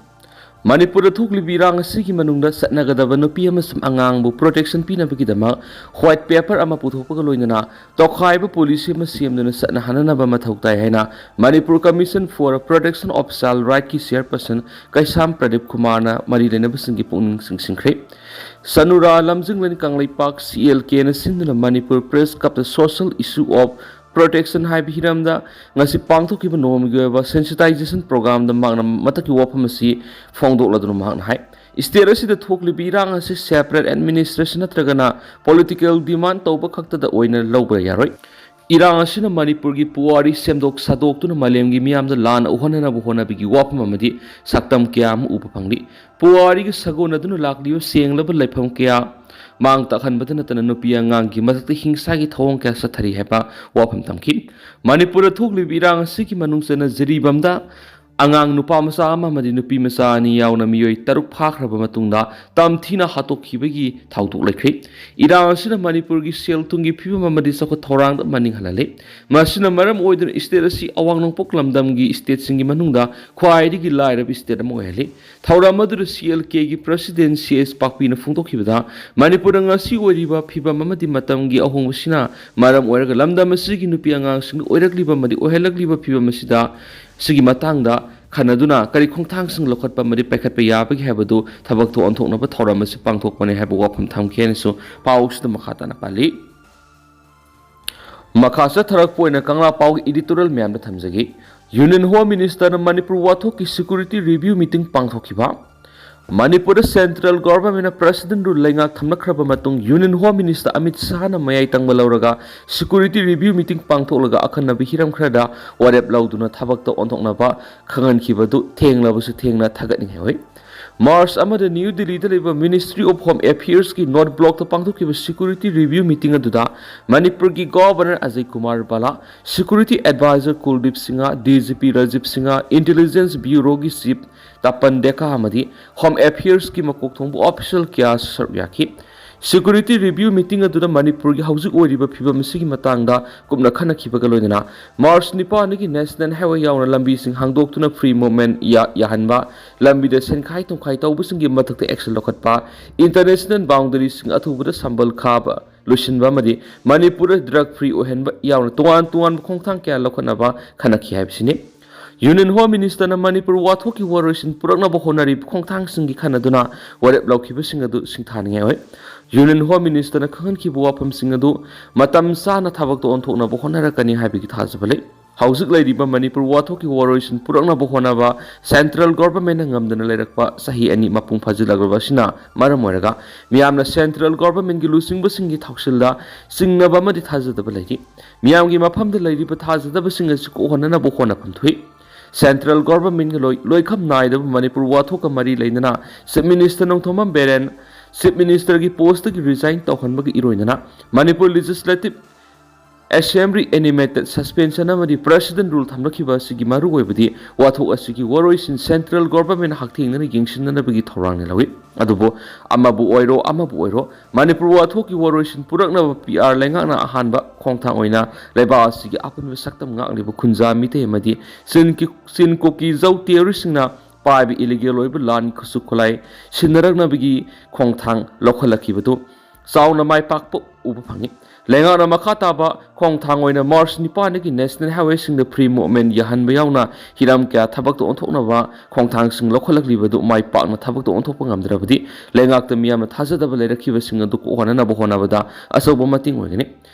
ꯃꯅꯤꯄꯨꯔꯗ ꯊꯣꯛꯂꯤꯕ ꯏꯔꯥꯡ ꯑꯁꯤꯒꯤ ꯃꯅꯨꯡꯗ ꯆꯠꯅꯒꯗꯕ ꯅꯨꯄꯤ ꯑꯃꯁꯨꯡ ꯑꯉꯥꯡꯕꯨ ꯄ꯭ꯔꯣꯇꯦꯛꯁꯟ ꯄꯤꯅꯕꯒꯤꯗꯃꯛ ꯋꯥꯏꯠ ꯄꯦꯄꯔ ꯑꯃ ꯄꯨꯊꯣꯛꯄꯒ ꯂꯣꯏꯅꯅ ꯇꯣꯈꯥꯏꯕ ꯄꯣꯂꯤꯁꯤ ꯑꯃ ꯁꯦꯝꯗꯨꯅ ꯆꯠꯅꯍꯟꯅꯅꯕ ꯃꯊꯧ ꯇꯥꯏ ꯍꯥꯏꯅ Manipur commission for protection of child ꯔꯥꯏꯠꯀꯤ ꯆꯤꯌꯔꯄꯔꯁꯟ ꯀꯩꯁꯥꯝ ꯄ꯭ꯔꯗꯤꯞ ꯀꯨꯃꯥꯔꯅ ꯃꯔꯤ ꯂꯩꯅꯕꯁꯤꯡꯒꯤ ꯄꯨꯛꯅꯤꯡ ꯆꯤꯡꯁꯤꯟꯈ꯭ꯔꯦ꯫ ꯁꯅꯨꯔꯥ ꯂꯝꯖꯤꯡꯂꯦꯟ ꯀꯪꯂꯩꯄꯥꯛ ꯁꯤ ꯑꯦꯜ ꯀꯦꯅ ꯁꯤꯟꯗꯨꯅ ꯃꯅꯤꯄꯨꯔ ꯄ꯭ꯔꯦꯁ ꯀ꯭ꯂꯕꯇ ꯁꯣꯁꯤꯌꯦꯜ ꯏꯁꯨ ꯑꯣꯐ ꯄ꯭ꯔꯣꯇꯦꯛꯁꯟ ꯍꯥꯏꯕ ꯍꯤꯔꯝꯗ ꯉꯁꯤ ꯄꯥꯡꯊꯣꯛꯈꯤꯕ ꯅꯣꯡꯃꯒꯤ ꯑꯣꯏꯕ ꯁꯦꯟꯁꯤꯇꯥꯏꯖꯦꯁꯟ ꯄ꯭ꯔꯣꯒ꯭ꯔꯥꯝꯗ ꯃꯍꯥꯛꯅ ꯃꯊꯛꯀꯤ ꯋꯥꯐꯝ ꯑꯁꯤ ꯐꯣꯡꯗꯣꯛꯂꯗꯨꯅ ꯃꯍꯥꯛꯅ ꯍꯥꯏ, ꯁ꯭ꯇꯦꯠ ꯑꯁꯤꯗ ꯊꯣꯛꯂꯤꯕ ꯏꯔꯥꯡ ꯑꯁꯤ ꯁꯦꯄꯔꯦꯠ ꯑꯦꯗꯃꯤꯅꯤꯁꯇ꯭ꯔꯦꯁꯟ ꯅꯠꯇ꯭ꯔꯒꯅ ꯄꯣꯂꯤꯇꯤꯀꯦꯜ ꯗꯤꯃꯥꯟ ꯇꯧꯕ ꯈꯛꯇꯗ ꯑꯣꯏꯅ ꯂꯧꯕ ꯌꯥꯔꯣꯏ꯫ ꯏꯔꯥꯡ ꯑꯁꯤꯅ ꯃꯅꯤꯄꯨꯔꯒꯤ ꯄꯨꯋꯥꯔꯤ ꯁꯦꯝꯗꯣꯛ ꯁꯥꯗꯣꯛꯇꯨꯅ ꯃꯥꯂꯦꯝꯒꯤ ꯃꯤꯌꯥꯝꯗ ꯂꯥꯟꯅ ꯎꯍꯟꯅꯅꯕ ꯍꯣꯠꯅꯕꯒꯤ ꯋꯥꯐꯝ ꯑꯃꯗꯤ ꯁꯛꯇꯝ ꯀꯌꯥ ꯑꯃ ꯎꯕ ꯐꯪꯂꯤ꯫ ꯄꯨꯋꯥꯔꯤꯒ ꯁꯥꯒꯣꯟꯅꯗꯨꯅ ꯂꯥꯛꯂꯤꯕ ꯁꯦꯡꯂꯕ ꯂꯩꯐꯝ ꯀꯌꯥ ꯃꯥꯡ ꯇꯥꯛꯍꯟꯕꯗ ꯅꯠꯇꯅ ꯅꯨꯄꯤ ꯑꯉꯥꯡꯒꯤ ꯃꯊꯛꯇ ꯍꯤꯡꯁꯥꯒꯤ ꯊꯧꯑꯣꯡ ꯀꯌꯥ ꯆꯠꯊꯔꯤ ꯍꯥꯏꯕ ꯋꯥꯐꯝ ꯊꯝꯈꯤ꯫ ꯃꯅꯤꯄꯨꯔꯗ ꯊꯣꯛꯂꯤꯕ ꯏꯔꯥꯡ ꯑꯁꯤꯒꯤ ꯃꯅꯨꯡ ꯆꯟꯅ ꯖꯤꯔꯤꯕꯥꯝꯗ ꯑꯉꯥꯡ ꯅꯨꯄꯥ ꯃꯆꯥ ꯑꯃ ꯑꯃꯗꯤ ꯅꯨꯄꯤ ꯃꯆꯥ ꯑꯅꯤ ꯌꯥꯎꯅ ꯃꯤꯑꯣꯏ ꯇꯔꯨꯛ ꯐꯥꯈ꯭ꯔꯕ ꯃꯇꯨꯡꯗ ꯇꯝꯊꯤꯅ ꯍꯥꯠꯇꯣꯛꯈꯤꯕꯒꯤ ꯊꯧꯗꯣꯛ ꯂꯩꯈ꯭ꯔꯦ꯫ ꯏꯔꯥꯡ ꯑꯁꯤꯅ ꯃꯅꯤꯄꯨꯔꯒꯤ ꯁꯦꯜ ꯊꯨꯝꯒꯤ ꯐꯤꯕꯝ ꯑꯃꯗꯤ ꯆꯥꯎꯈꯠ ꯊꯧꯔꯥꯡꯗ ꯃꯅꯤꯡ ꯍꯜꯍꯜꯂꯦ꯫ ꯃꯁꯤꯅ ꯃꯔꯝ ꯑꯣꯏꯗꯨꯅ ꯁ꯭ꯇꯦꯠ ꯑꯁꯤ ꯑꯋꯥꯡ ꯅꯣꯡꯄꯣꯛ ꯂꯝꯗꯝꯒꯤ ꯁ꯭ꯇꯦꯠꯁꯤꯡꯒꯤ ꯃꯅꯨꯡꯗ ꯈ꯭ꯋꯥꯏꯗꯒꯤ ꯂꯥꯏꯔꯕ ꯁ꯭ꯇꯦꯠ ꯑꯃ ꯑꯣꯏꯍꯜꯂꯤ꯫ ꯊꯧꯔꯝ ꯑꯗꯨꯗ C L ꯀꯦꯒꯤ president C S ꯄꯥꯛꯄꯤꯅ ꯐꯣꯡꯗꯣꯛꯈꯤꯕꯗ, ꯃꯅꯤꯄꯨꯔꯗ ꯉꯁꯤ ꯑꯣꯏꯔꯤꯕ ꯐꯤꯕꯝ ꯑꯃꯗꯤ ꯃꯇꯝꯒꯤ ꯑꯍꯣꯡꯕꯁꯤꯅ ꯃꯔꯝ ꯑꯣꯏꯔꯒ ꯂꯝꯗꯝ ꯑꯁꯤꯒꯤ ꯅꯨꯄꯤ ꯑꯉꯥꯡꯁꯤꯡꯗ ꯑꯣꯏꯔꯛꯂꯤꯕ ꯑꯃꯗꯤ ꯑꯣꯏꯍꯜꯂꯛꯂꯤꯕ ꯐꯤꯕꯝ ꯑꯁꯤꯗ, ꯑꯁꯤꯒꯤ ꯃꯇꯥꯡꯗ ꯈꯟꯅꯗꯨꯅ ꯀꯔꯤ ꯈꯣꯡꯊꯥꯡꯁꯤꯡ ꯂꯧꯈꯠꯄ ꯑꯃꯗꯤ ꯄꯥꯏꯈꯠꯄ ꯌꯥꯕꯒꯦ ꯍꯥꯏꯕꯗꯨ ꯊꯕꯛꯇ ꯑꯣꯟꯊꯣꯛꯅꯕ ꯊꯧꯔꯝ ꯑꯁꯤ ꯄꯥꯡꯊꯣꯛꯄꯅꯤ ꯍꯥꯏꯕ ꯋꯥꯐꯝ ꯊꯝꯈꯤ ꯍꯥꯏꯅꯁꯨ ꯄꯥꯎꯁꯤꯗ ꯃꯈꯥ ꯇꯥꯅ ꯄꯜꯂꯤ꯫ ꯃꯈꯥ ꯆꯠꯊꯔꯛꯄ ꯑꯣꯏꯅ ꯀꯪꯂꯥ ꯄꯥꯎꯒꯤ ꯏꯗꯤꯇꯣꯔꯤꯌꯦꯜ ꯃꯌꯥꯝꯗ ꯊꯝꯖꯒꯦ꯫ ꯌꯨꯅꯤꯌꯟ ꯍꯣꯝ ꯃꯤꯅꯤꯁꯇꯔꯅ ꯃꯅꯤꯄꯨꯔ ꯋꯥꯊꯣꯛꯀꯤ ꯁꯦꯀ꯭ꯌꯨꯔꯤꯇꯤ ꯔꯤꯚ꯭ꯌꯨ ꯃꯤꯇꯤꯡ ꯄꯥꯡꯊꯣꯛꯈꯤꯕ꯫ ꯃꯅꯤꯄꯨꯔꯗ ꯁꯦꯟꯇ꯭ꯔꯦꯜ ꯒꯣꯚꯔꯟꯃꯦꯟꯠꯅ ꯄ꯭ꯔꯁꯤꯗꯦꯟꯠ ꯔꯨꯜ ꯂꯩꯉꯥꯛ ꯊꯝꯂꯛꯈ꯭ꯔꯕ ꯃꯇꯨꯡ ꯌꯨꯅꯤꯌꯟ ꯍꯣꯝ ꯃꯤꯅꯤꯁꯇꯔ ꯑꯃꯤꯠ ꯁꯥꯍꯅ ꯃꯌꯥꯏ ꯇꯪꯕ ꯂꯧꯔꯒ ꯁꯦꯀ꯭ꯌꯨꯔꯤꯇꯤ ꯔꯤꯚ꯭ꯌꯨ ꯃꯤꯇꯤꯡ ꯄꯥꯡꯊꯣꯛꯂꯒ ꯑꯈꯟꯅꯕ ꯍꯤꯔꯝ ꯈꯔꯗ ꯋꯥꯔꯦꯞ ꯂꯧꯗꯨꯅ ꯊꯕꯛꯇ ꯑꯣꯟꯊꯣꯛꯅꯕ ꯈꯪꯍꯟꯈꯤꯕꯗꯨ ꯊꯦꯡꯂꯕꯁꯨ ꯊꯦꯡꯅ ꯊꯥꯒꯠꯅꯤꯡꯉꯥꯏ ꯑꯣꯏ꯫ ꯃꯥꯔꯆ ꯑꯃꯗ ꯅ꯭ꯌꯨ ꯗꯤꯜꯂꯤꯗ ꯂꯩꯕ ꯃꯤꯅꯤꯁꯇ꯭ꯔꯤ ꯑꯣꯐ ꯍꯣꯝ ꯑꯦꯐꯤꯌꯔꯁꯀꯤ ꯅꯣꯔꯠ ꯕ꯭ꯂꯣꯛꯇ ꯄꯥꯡꯊꯣꯛꯈꯤꯕ ꯁꯦꯀ꯭ꯌꯨꯔꯤꯇꯤ ꯔꯤꯚ꯭ꯌꯨ ꯃꯤꯇꯤꯡ ꯑꯗꯨꯗ ꯃꯅꯤꯄꯨꯔꯒꯤ governor Ajay Kumar Bhalla, security adviser Kuldeep Singh, D G P Rajiv Singh, intelligence ꯕ꯭ꯌꯨꯔꯣꯒꯤ ꯆꯤꯐ ꯇꯄꯟ ꯗꯦꯀꯥ ꯑꯃꯗꯤ ꯍꯣꯝ ꯑꯦꯐꯤꯌꯔꯁꯀꯤ ꯃꯀꯣꯛ ꯊꯣꯡꯕ ꯑꯣꯐꯤꯁꯤꯌꯦꯜ ꯀꯌꯥꯁꯨ ꯁꯔꯨꯛ ꯌꯥꯈꯤ꯫ Security review meeting ꯑꯗꯨꯗ ꯃꯅꯤꯄꯨꯔꯒꯤ ꯍꯧꯖꯤꯛ ꯑꯣꯏꯔꯤꯕ ꯐꯤꯕꯝ ꯑꯁꯤꯒꯤ ꯃꯇꯥꯡꯗ ꯀꯨꯞꯅ ꯈꯟꯅꯈꯤꯕꯒ ꯂꯣꯏꯅꯅ March ꯅꯤꯄꯥꯟꯗꯒꯤ National Highway ꯌꯥꯎꯅ ꯂꯝꯕꯤꯁꯤꯡ ꯍꯥꯡꯗꯣꯛꯇꯨꯅ free movement ꯌꯥꯍꯟꯕ, ꯂꯝꯕꯤꯗ ꯁꯦꯟꯈꯥꯏ ꯊꯨꯝꯈꯥꯏ ꯇꯧꯕꯁꯤꯡꯒꯤ ꯃꯊꯛꯇ action ꯂꯧꯈꯠꯄ, international boundaryꯁꯤꯡ ꯑꯊꯨꯕꯗ ꯁꯝꯕꯜ ꯈꯥꯕ ꯂꯣꯏꯁꯤꯟꯕ ꯑꯃꯗꯤ ꯃꯅꯤꯄꯨꯔꯗ drug free ꯑꯣꯏꯍꯟꯕ ꯌꯥꯎꯅ ꯇꯣꯉꯥꯟ ꯇꯣꯉꯥꯟꯕ ꯈꯣꯡꯊꯥꯡ ꯀꯌꯥ ꯂꯧꯈꯠꯅꯕ ꯈꯟꯅꯈꯤ ꯍꯥꯏꯕꯁꯤꯅꯤ꯫ Union Home Ministerꯅ ꯃꯅꯤꯄꯨꯔ ꯋꯥꯊꯣꯛꯀꯤ ꯋꯥꯔꯣꯏꯁꯤꯟ ꯄꯨꯔꯛꯅꯕ ꯍꯣꯠꯅꯔꯤꯕ ꯈꯣꯡꯊꯥꯡꯁꯤꯡꯒꯤ ꯈꯟꯅꯗꯨꯅ ꯋꯥꯔꯦꯞ ꯂꯧꯈꯤꯕꯁꯤꯡ ꯑꯗꯨ ꯁꯤꯡꯊꯥꯅꯤꯡꯉꯥꯏ ꯑꯣꯏ꯫ Union Home Ministerꯅ ꯈꯪꯍꯟꯈꯤꯕ ꯋꯥꯐꯝꯁꯤꯡ ꯑꯗꯨ ꯃꯇꯝ ꯆꯥꯅ ꯊꯕꯛꯇ ꯑꯣꯟꯊꯣꯛꯅꯕ ꯍꯣꯠꯅꯔꯛꯀꯅꯤ ꯍꯥꯏꯕꯒꯤ ꯊꯥꯖꯕ ꯂꯩ꯫ ꯍꯧꯖꯤꯛ ꯂꯩꯔꯤꯕ ꯃꯅꯤꯄꯨꯔ ꯋꯥꯊꯣꯛꯀꯤ ꯋꯥꯔꯣꯏꯁꯤꯟ ꯄꯨꯔꯛꯅꯕ ꯍꯣꯠꯅꯕ central governmentꯅ ꯉꯝꯗꯅ ꯂꯩꯔꯛꯄ ꯆꯍꯤ ꯑꯅꯤ ꯃꯄꯨꯡ ꯐꯥꯖꯤꯜꯂꯛꯂꯕ ꯑꯁꯤꯅ ꯃꯔꯝ ꯑꯣꯏꯔꯒ ꯃꯤꯌꯥꯝꯅ central governmentꯀꯤ ꯂꯨꯆꯤꯡꯕꯁꯤꯡꯒꯤ ꯊꯧꯁꯤꯜꯗ ꯆꯤꯡꯅꯕ ꯑꯃꯗꯤ ꯊꯥꯖꯗꯕ ꯂꯩꯔꯤ꯫ ꯃꯤꯌꯥꯝꯒꯤ ꯃꯐꯝꯗ ꯂꯩꯔꯤꯕ ꯊꯥꯖꯗꯕꯁꯤꯡ ꯑꯁꯤ ꯀꯣꯛꯍꯟꯅꯅꯕ ꯍꯣꯠꯅꯐꯝ ꯊꯣꯛꯏ꯫ Central governmentꯒ ꯂꯣꯏ-, ꯂꯣꯏꯈꯝ ꯅꯥꯏꯗꯕ ꯃꯅꯤꯄꯨꯔ ꯋꯥꯊꯣꯛꯀ ꯃꯔꯤ ꯂꯩꯅꯅ Chief Minister Nongthombam Biren Chief Ministerꯒꯤ postꯇꯒꯤ resign ꯇꯧꯍꯟꯕꯒ ꯏꯔꯣꯏꯅꯅ Manipur Legislative Assembly animated suspension ꯑꯃꯗꯤ president rule ꯊꯝꯂꯛꯈꯤꯕ ꯑꯁꯤꯒꯤ ꯃꯔꯨꯑꯣꯏꯕꯗꯤ ꯋꯥꯊꯣꯛ ꯑꯁꯤꯒꯤ ꯋꯥꯔꯣꯏꯁꯤꯟ central government ꯍꯛꯊꯦꯡꯅꯅ ꯌꯦꯡꯁꯤꯟꯅꯅꯕꯒꯤ ꯊꯧꯔꯥꯡꯅꯤ ꯂꯧꯏ꯫ ꯑꯗꯨꯕꯨ ꯑꯃꯕꯨ ꯑꯣꯏꯔꯣ ꯑꯃꯕꯨ ꯑꯣꯏꯔꯣ ꯃꯅꯤꯄꯨꯔ ꯋꯥꯊꯣꯛꯀꯤ ꯋꯥꯔꯣꯏꯁꯤꯟ ꯄꯨꯔꯛꯅꯕ PR ꯂꯩꯉꯥꯛꯅ ꯑꯍꯥꯟꯕ ꯈꯣꯡꯊꯥꯡ ꯑꯣꯏꯅ ꯂꯩꯕꯥꯛ ꯑꯁꯤꯒꯤ ꯑꯄꯨꯟꯕ ꯁꯛꯇꯝ ꯉꯥꯛꯂꯤꯕ ꯈꯨꯟꯖꯥ ꯃꯤꯇꯩ ꯑꯃꯗꯤ ꯆꯤꯟ ꯀꯤ-, ꯆꯤꯟ ꯀꯣꯀꯤ ꯖꯧ ꯇꯦꯔꯣꯔꯤꯁꯁꯤꯡꯅ ꯄꯥꯏꯕ illegal ꯑꯣꯏꯕ ꯂꯥꯟ ꯈꯨꯠꯁꯨ ꯈꯨꯠꯂꯥꯏ ꯁꯤꯟꯅꯔꯛꯅꯕꯒꯤ ꯈꯣꯡꯊꯥꯡ ꯂꯧꯈꯠꯂꯛꯈꯤꯕꯗꯨ ꯆꯥꯎꯅ ꯃꯥꯏ ꯄꯥꯛꯄ ꯎꯕ ꯐꯪꯉꯤ꯫ ꯂꯩꯉꯥꯛꯅ ꯃꯈꯥ ꯇꯥꯕ ꯈꯣꯡꯊꯥꯡ ꯑꯣꯏꯅ March ꯅꯤꯄꯥꯟꯗꯒꯤ national highwayꯁꯤꯡꯗ free movement ꯌꯥꯍꯟꯕ ꯌꯥꯎꯅ ꯍꯤꯔꯝ ꯀꯌꯥ ꯊꯕꯛꯇ ꯑꯣꯟꯊꯣꯛꯅꯕ ꯈꯣꯡꯊꯥꯡꯁꯤꯡ ꯂꯧꯈꯠꯂꯛꯂꯤꯕꯗꯨ ꯃꯥꯏ ꯄꯥꯛꯅ ꯊꯕꯛꯇ ꯑꯣꯟꯊꯣꯛꯄ ꯉꯝꯗ꯭ꯔꯕꯗꯤ ꯂꯩꯉꯥꯛꯇ ꯃꯤꯌꯥꯝꯅ ꯊꯥꯖꯗꯕ ꯂꯩꯔꯛꯈꯤꯕꯁꯤꯡ ꯑꯗꯨ ꯀꯣꯛꯍꯟꯅꯅꯕ ꯍꯣꯠꯅꯕꯗ ꯑꯆꯧꯕ ꯃꯇꯦꯡ ꯑꯣꯏꯒꯅꯤ꯫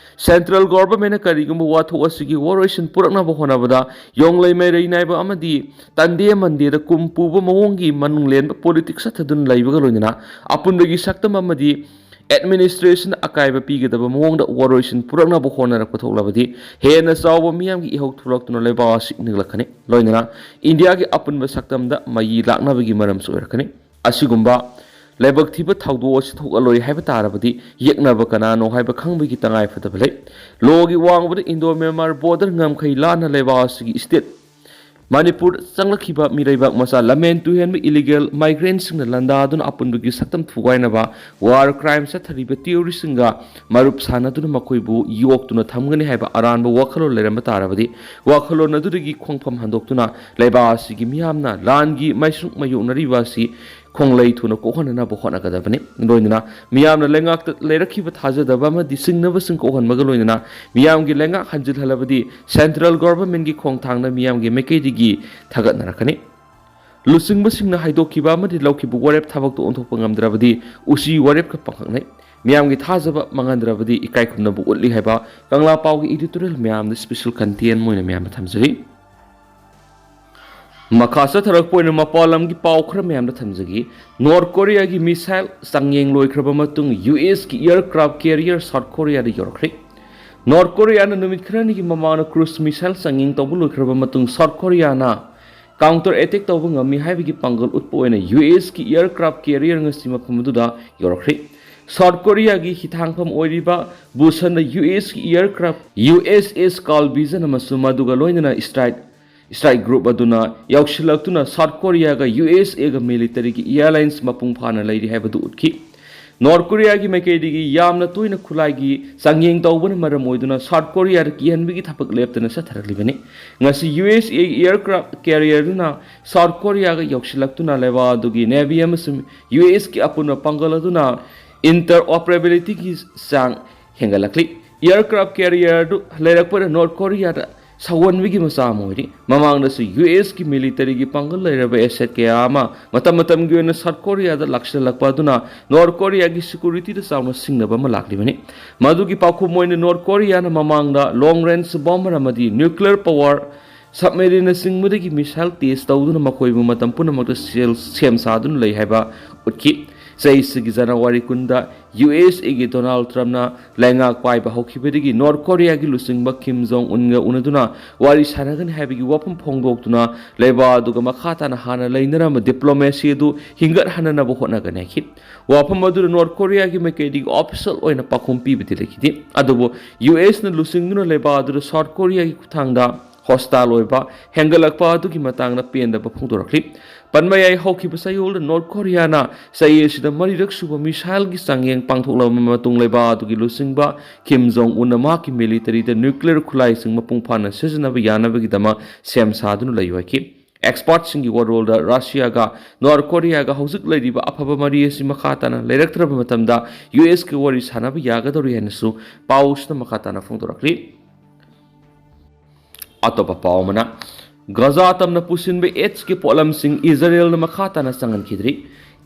Central governmentꯅ ꯀꯔꯤꯒꯨꯝꯕ ꯋꯥꯊꯣꯛ ꯑꯁꯤꯒꯤ ꯋꯥꯔꯣꯏꯁꯤꯟ ꯄꯨꯔꯛꯅꯕ ꯍꯣꯠꯅꯕꯗ ꯌꯣꯡꯂꯩ ꯃꯩꯔꯩ ꯅꯥꯏꯕ ꯑꯃꯗꯤ ꯇꯟꯗꯦ ꯃꯟꯗꯦꯗ ꯀꯨꯝ ꯄꯨꯕ ꯃꯑꯣꯡꯒꯤ ꯃꯅꯨꯡ ꯂꯦꯟꯕ politics ꯆꯠꯊꯗꯨꯅ ꯂꯩꯕꯒ ꯂꯣꯏꯅꯅ ꯑꯄꯨꯟꯕꯒꯤ ꯁꯛꯇꯝ ꯑꯃꯗꯤ administration ꯑꯀꯥꯏꯕ ꯄꯤꯒꯗꯕ ꯃꯑꯣꯡꯗ ꯋꯥꯔꯣꯏꯁꯤꯟ ꯄꯨꯔꯛꯅꯕ ꯍꯣꯠꯅꯔꯛꯄ ꯊꯣꯛꯂꯕꯗꯤ ꯍꯦꯟꯅ ꯆꯥꯎꯕ ꯃꯤꯌꯥꯝꯒꯤ ꯏꯍꯧ ꯊꯣꯛꯂꯛꯇꯨꯅ ꯂꯩꯕꯥꯛ ꯑꯁꯤ ꯅꯤꯛꯂꯛꯀꯅꯤ꯫ ꯂꯣꯏꯅꯅ ꯏꯟꯗꯤꯌꯥꯒꯤ ꯑꯄꯨꯟꯕ ꯁꯛꯇꯝꯗ ꯃꯌꯤ ꯂꯥꯛꯅꯕꯒꯤ ꯃꯔꯝꯁꯨ ꯑꯣꯏꯔꯛꯀꯅꯤ꯫ ꯑꯁꯤꯒꯨꯝꯕ ꯂꯥꯏꯕꯛ ꯊꯤꯕ ꯊꯧꯗꯣꯛ ꯑꯁꯤ ꯊꯣꯛꯍꯜꯂꯣꯏ ꯍꯥꯏꯕ ꯇꯥꯔꯕꯗꯤ ꯌꯦꯛꯅꯕ ꯀꯅꯥꯅꯣ ꯍꯥꯏꯕ ꯈꯪꯕꯒꯤ ꯇꯉꯥꯏ ꯐꯗꯕ ꯂꯩ꯫ Lawꯒꯤ ꯋꯥꯡꯃꯗ Indo Myanmar border ꯉꯝꯈꯩ ꯂꯥꯟꯅ ꯂꯩꯕꯥꯛ ꯑꯁꯤꯒꯤ state ꯃꯅꯤꯄꯨꯔ ꯆꯪꯂꯛꯈꯤꯕ ꯃꯤꯔꯩꯕꯥꯛ ꯃꯆꯥ ꯂꯝꯍꯦꯟ ꯇꯨꯍꯦꯟꯕ illegal migrantꯁꯤꯡꯅ ꯂꯥꯟꯗꯥꯗꯨꯅ ꯑꯄꯨꯟꯕꯒꯤ ꯁꯛꯇꯝ ꯊꯨꯒꯥꯏꯅꯕ war crime ꯆꯠꯊꯔꯤꯕ terroristꯁꯤꯡꯒ ꯃꯔꯨꯞ ꯁꯥꯟꯅꯗꯨꯅ ꯃꯈꯣꯏꯕꯨ ꯌꯣꯛꯇꯨꯅ ꯊꯝꯒꯅꯤ ꯍꯥꯏꯕ ꯑꯔꯥꯟꯕ ꯋꯥꯈꯜꯂꯣꯟ ꯂꯩꯔꯝꯕ ꯇꯥꯔꯕꯗꯤ, ꯋꯥꯈꯜꯂꯣꯟ ꯑꯗꯨꯗꯒꯤ ꯈꯣꯡꯐꯝ ꯍꯟꯗꯣꯛꯇꯨꯅ ꯂꯩꯕꯥꯛ ꯑꯁꯤꯒꯤ ꯃꯤꯌꯥꯝꯅ ꯂꯥꯟꯒꯤ ꯃꯥꯏꯁꯣꯛ ꯃꯥꯏꯌꯣꯛꯅꯔꯤꯕ ꯑꯁꯤ ꯈꯣꯡꯂꯩ ꯊꯨꯅ ꯀꯣꯛꯍꯟꯅꯅꯕ ꯍꯣꯠꯅꯒꯗꯕꯅꯤ꯫ ꯂꯣꯏꯅꯅ ꯃꯤꯌꯥꯝꯅ ꯂꯩꯉꯥꯛꯇ ꯂꯩꯔꯛꯈꯤꯕ ꯊꯥꯖꯗꯕ ꯑꯃꯗꯤ ꯆꯤꯡꯅꯕꯁꯤꯡ ꯀꯣꯛꯍꯟꯕꯒ ꯂꯣꯏꯅꯅ ꯃꯤꯌꯥꯝꯒꯤ ꯂꯩꯉꯥꯛ ꯍꯟꯖꯤꯜꯍꯜꯂꯕꯗꯤ central governmentꯀꯤ ꯈꯣꯡꯊꯥꯡꯅ ꯃꯤꯌꯥꯝꯒꯤ ꯃꯥꯏꯀꯩꯗꯒꯤ ꯊꯥꯒꯠꯅꯔꯛꯀꯅꯤ꯫ ꯂꯨꯆꯤꯡꯕꯁꯤꯡꯅ ꯍꯥꯏꯗꯣꯛꯈꯤꯕ ꯑꯃꯗꯤ ꯂꯧꯈꯤꯕ ꯋꯥꯔꯦꯞ ꯊꯕꯛꯇ ꯑꯣꯟꯊꯣꯛꯄ ꯉꯝꯗ꯭ꯔꯕꯗꯤ ꯎꯆꯤ ꯋꯥꯔꯦꯞꯀ ꯄꯥꯡꯈꯛꯅꯩ꯫ ꯃꯤꯌꯥꯝꯒꯤ ꯊꯥꯖꯕ ꯃꯥꯡꯍꯟꯗ꯭ꯔꯕꯗꯤ ꯏꯀꯥꯏ ꯈꯨꯝꯅꯕ ꯎꯠꯂꯤ ꯍꯥꯏꯕ ꯀꯪꯂꯥ ꯄꯥꯎꯒꯤ editorial ꯃꯌꯥꯝꯗ special content ꯑꯣꯏꯅ ꯃꯌꯥꯝꯗ ꯊꯝꯖꯔꯤ꯫ ꯃꯈꯥ ꯆꯠꯊꯔꯛꯄ ꯑꯣꯏꯅ ꯃꯄꯥꯟ ꯂꯝꯒꯤ ꯄꯥꯎ ꯈꯔ ꯃꯌꯥꯝꯗ ꯊꯝꯖꯒꯦ꯫ North Koreaꯒꯤ missile ꯆꯥꯡꯌꯦꯡ ꯂꯣꯏꯈ꯭ꯔꯕ ꯃꯇꯨꯡ USꯀꯤ aircraft carrier South Koreaꯗ ꯌꯧꯔꯛꯈ꯭ꯔꯦ꯫ North Koreaꯅ ꯅꯨꯃꯤꯠ ꯈꯔꯅꯤꯒꯤ ꯃꯃꯥꯡꯗ cruise missile ꯆꯥꯡꯌꯦꯡ ꯇꯧꯕ ꯂꯣꯏꯈ꯭ꯔꯕ ꯃꯇꯨꯡ South Koreaꯅ counter attack ꯇꯧꯕ ꯉꯝꯃꯤ ꯍꯥꯏꯕꯒꯤ ꯄꯥꯡꯒꯜ ꯎꯠꯄ ꯑꯣꯏꯅ USꯀꯤ aircraft carrier ꯉꯁꯤ ꯃꯐꯝ ꯑꯗꯨꯗ ꯌꯧꯔꯛꯈ꯭ꯔꯦ꯫ South Koreaꯒꯤ ꯍꯤꯊꯥꯡꯐꯝ ꯑꯣꯏꯔꯤꯕ ꯕꯨꯁꯟꯗ USꯀꯤ aircraft USS Carl Vinson ꯑꯃꯁꯨꯡ ꯃꯗꯨꯒ ꯂꯣꯏꯅꯅ strike strike group ꯑꯗꯨꯅ ꯌꯧꯁꯤꯜꯂꯛꯇꯨꯅ South Koreaꯒ USAꯒ militaryꯒꯤ alliance ꯃꯄꯨꯡ ꯐꯥꯅ ꯂꯩꯔꯤ ꯍꯥꯏꯕꯗꯨ ꯎꯠꯈꯤ꯫ North Koreaꯒꯤ ꯃꯥꯏꯀꯩꯗꯒꯤ ꯌꯥꯝꯅ ꯇꯣꯏꯅ ꯈꯨꯠꯂꯥꯏꯒꯤ ꯆꯥꯡꯌꯦꯡ ꯇꯧꯕꯅ ꯃꯔꯝ ꯑꯣꯏꯗꯨꯅ South Koreaꯗ ꯀꯤꯍꯟꯕꯒꯤ ꯊꯕꯛ ꯂꯦꯞꯇꯅ ꯆꯠꯊꯔꯛꯂꯤꯕꯅꯤ꯫ ꯉꯁꯤ USAꯒꯤ aircraft carrier ꯑꯗꯨꯅ South Koreaꯒ ꯌꯧꯁꯤꯜꯂꯛꯇꯨꯅ ꯂꯩꯕꯥꯛ ꯑꯗꯨꯒꯤ navy ꯑꯃꯁꯨꯡ USꯀꯤ ꯑꯄꯨꯟꯕ ꯄꯥꯡꯒꯜ ꯑꯗꯨꯅ interoperabilityꯒꯤ ꯆꯥꯡ ꯍꯦꯟꯒꯠꯂꯛꯂꯤ꯫ Aircraft carrier ꯑꯗꯨ ꯂꯩꯔꯛꯄꯗ North Koreaꯗ ꯁꯥꯎꯒꯟꯕꯒꯤ ꯃꯆꯥꯛ ꯑꯃ ꯑꯣꯏꯔꯤ꯫ ꯃꯃꯥꯡꯗꯁꯨ USꯀꯤ militaryꯒꯤ ꯄꯥꯡꯒꯜ ꯂꯩꯔꯕ asset ꯀꯌꯥ ꯑꯃ ꯃꯇꯝ ꯃꯇꯝꯒꯤ ꯑꯣꯏꯅ South Koreaꯗ ꯂꯥꯛꯁꯤꯜꯂꯛꯄ ꯑꯗꯨꯅ North Koreaꯒꯤ securityꯗ ꯆꯥꯎꯅ ꯁꯤꯡꯅꯕ ꯑꯃ ꯂꯥꯛꯂꯤꯕꯅꯤ꯫ ꯃꯗꯨꯒꯤ ꯄꯥꯎꯈꯨꯝ ꯑꯣꯏꯅ North Koreaꯅ ꯃꯃꯥꯡꯗ long range bomber ꯑꯃꯗꯤ nuclear power submarineꯅꯆꯤꯡꯕꯗꯒꯤ missile test ꯇꯧꯗꯨꯅ ꯃꯈꯣꯏꯕꯨ ꯃꯇꯝ ꯄꯨꯝꯅꯃꯛꯇ ꯁꯦꯜ-, ꯁꯦꯝ ꯁꯥꯗꯨꯅ ꯂꯩ ꯍꯥꯏꯕ ꯎꯠꯈꯤ꯫ ꯆꯍꯤꯁꯤꯒꯤ January ꯀꯨꯟꯗ USAꯒꯤ Donald Trumpꯅ ꯂꯩꯉꯥꯛ ꯄꯥꯏꯕ ꯍꯧꯈꯤꯕꯗꯒꯤ North Koreaꯒꯤ ꯂꯨꯆꯤꯡꯕ Kim Jong Unꯒ ꯎꯅꯗꯨꯅ ꯋꯥꯔꯤ ꯁꯥꯟꯅꯒꯅꯤ ꯍꯥꯏꯕꯒꯤ ꯋꯥꯐꯝ ꯐꯣꯡꯗꯣꯛꯇꯨꯅ ꯂꯩꯕꯥꯛ ꯑꯗꯨꯒ ꯃꯈꯥ ꯇꯥꯅ ꯍꯥꯟꯅ ꯂꯩꯅꯔꯝꯕ diplomacy ꯑꯗꯨ ꯍꯤꯡꯒꯠꯍꯟꯅꯅꯕ ꯍꯣꯠꯅꯒꯅꯤ ꯍꯥꯏꯈꯤ꯫ ꯋꯥꯐꯝ ꯑꯗꯨꯗ North Koreaꯒꯤ ꯃꯥꯏꯀꯩꯗꯒꯤ official ꯑꯣꯏꯅ ꯄꯥꯎꯈꯨꯝ ꯄꯤꯕꯗꯤ ꯂꯩꯈꯤꯗꯦ꯫ ꯑꯗꯨꯕꯨ USꯅ ꯂꯨꯆꯤꯡꯗꯨꯅ ꯂꯩꯕꯥꯛ ꯑꯗꯨꯗ South Koreaꯒꯤ ꯈꯨꯠꯊꯥꯡꯗ hostile ꯑꯣꯏꯕ ꯍꯦꯟꯒꯠꯂꯛꯄ ꯑꯗꯨꯒꯤ ꯃꯇꯥꯡꯗ ꯄꯦꯟꯗꯕ ꯐꯣꯡꯗꯣꯔꯛꯂꯤ꯫ ꯄꯟꯕ ꯌꯥꯏ, ꯍꯧꯈꯤꯕ ꯆꯌꯣꯜꯗ ꯅꯣꯔꯠ ꯀꯣꯔꯤꯌꯥꯅ ꯆꯍꯤ ꯑꯁꯤꯗ ꯃꯔꯤꯔꯛ ꯁꯨꯕ missile ꯒꯤ ꯆꯥꯡꯌꯦꯡ ꯄꯥꯡꯊꯣꯛꯂꯕ ꯃꯇꯨꯡ ꯂꯩꯕꯥꯛ ꯑꯗꯨꯒꯤ ꯂꯨꯆꯤꯡꯕ ꯀꯤꯝ ꯖꯣꯡ ꯎꯟꯅ ꯃꯍꯥꯛꯀꯤ military ꯗ nuclear ꯈꯨꯠꯂꯥꯏꯁꯤꯡ ꯃꯄꯨꯡ ꯐꯥꯅ ꯁꯤꯖꯤꯟꯅꯕ ꯌꯥꯅꯕꯒꯤꯗꯃꯛ ꯁꯦꯝ ꯁꯥꯗꯨꯅ ꯂꯩꯌꯨ ꯍꯥꯏꯈꯤ꯫ Expert ꯁꯤꯡꯒꯤ ꯋꯥꯔꯣꯜꯗ ꯔꯁꯤꯌꯥꯒ ꯅꯣꯔꯠ ꯀꯣꯔꯤꯌꯥꯒ ꯍꯧꯖꯤꯛ ꯂꯩꯔꯤꯕ ꯑꯐꯕ ꯃꯔꯤ ꯑꯁꯤ ꯃꯈꯥ ꯇꯥꯅ ꯂꯩꯔꯛꯇ꯭ꯔꯕ ꯃꯇꯝꯗ ꯌꯨ ꯑꯦꯁ ꯀꯤ ꯋꯥꯔꯤ ꯁꯥꯅꯕ ꯌꯥꯒꯗꯧꯔꯤ ꯍꯥꯏꯅꯁꯨ ꯄꯥꯎꯁꯤꯗ ꯃꯈꯥ ꯇꯥꯅ ꯐꯣꯡꯗꯣꯔꯛꯂꯤ꯫ ꯑꯇꯣꯞꯄ ꯄꯥꯎ ꯑꯃꯅ, ꯒꯖꯥ ꯇꯝꯅ ꯄꯨꯁꯤꯟꯕ AIDS ꯀꯤ ꯄꯣꯠꯂꯝꯁꯤꯡ ꯏꯖꯔꯦꯜꯅ ꯃꯈꯥ ꯇꯥꯅ ꯆꯪꯍꯟꯈꯤꯗ꯭ꯔꯤ꯫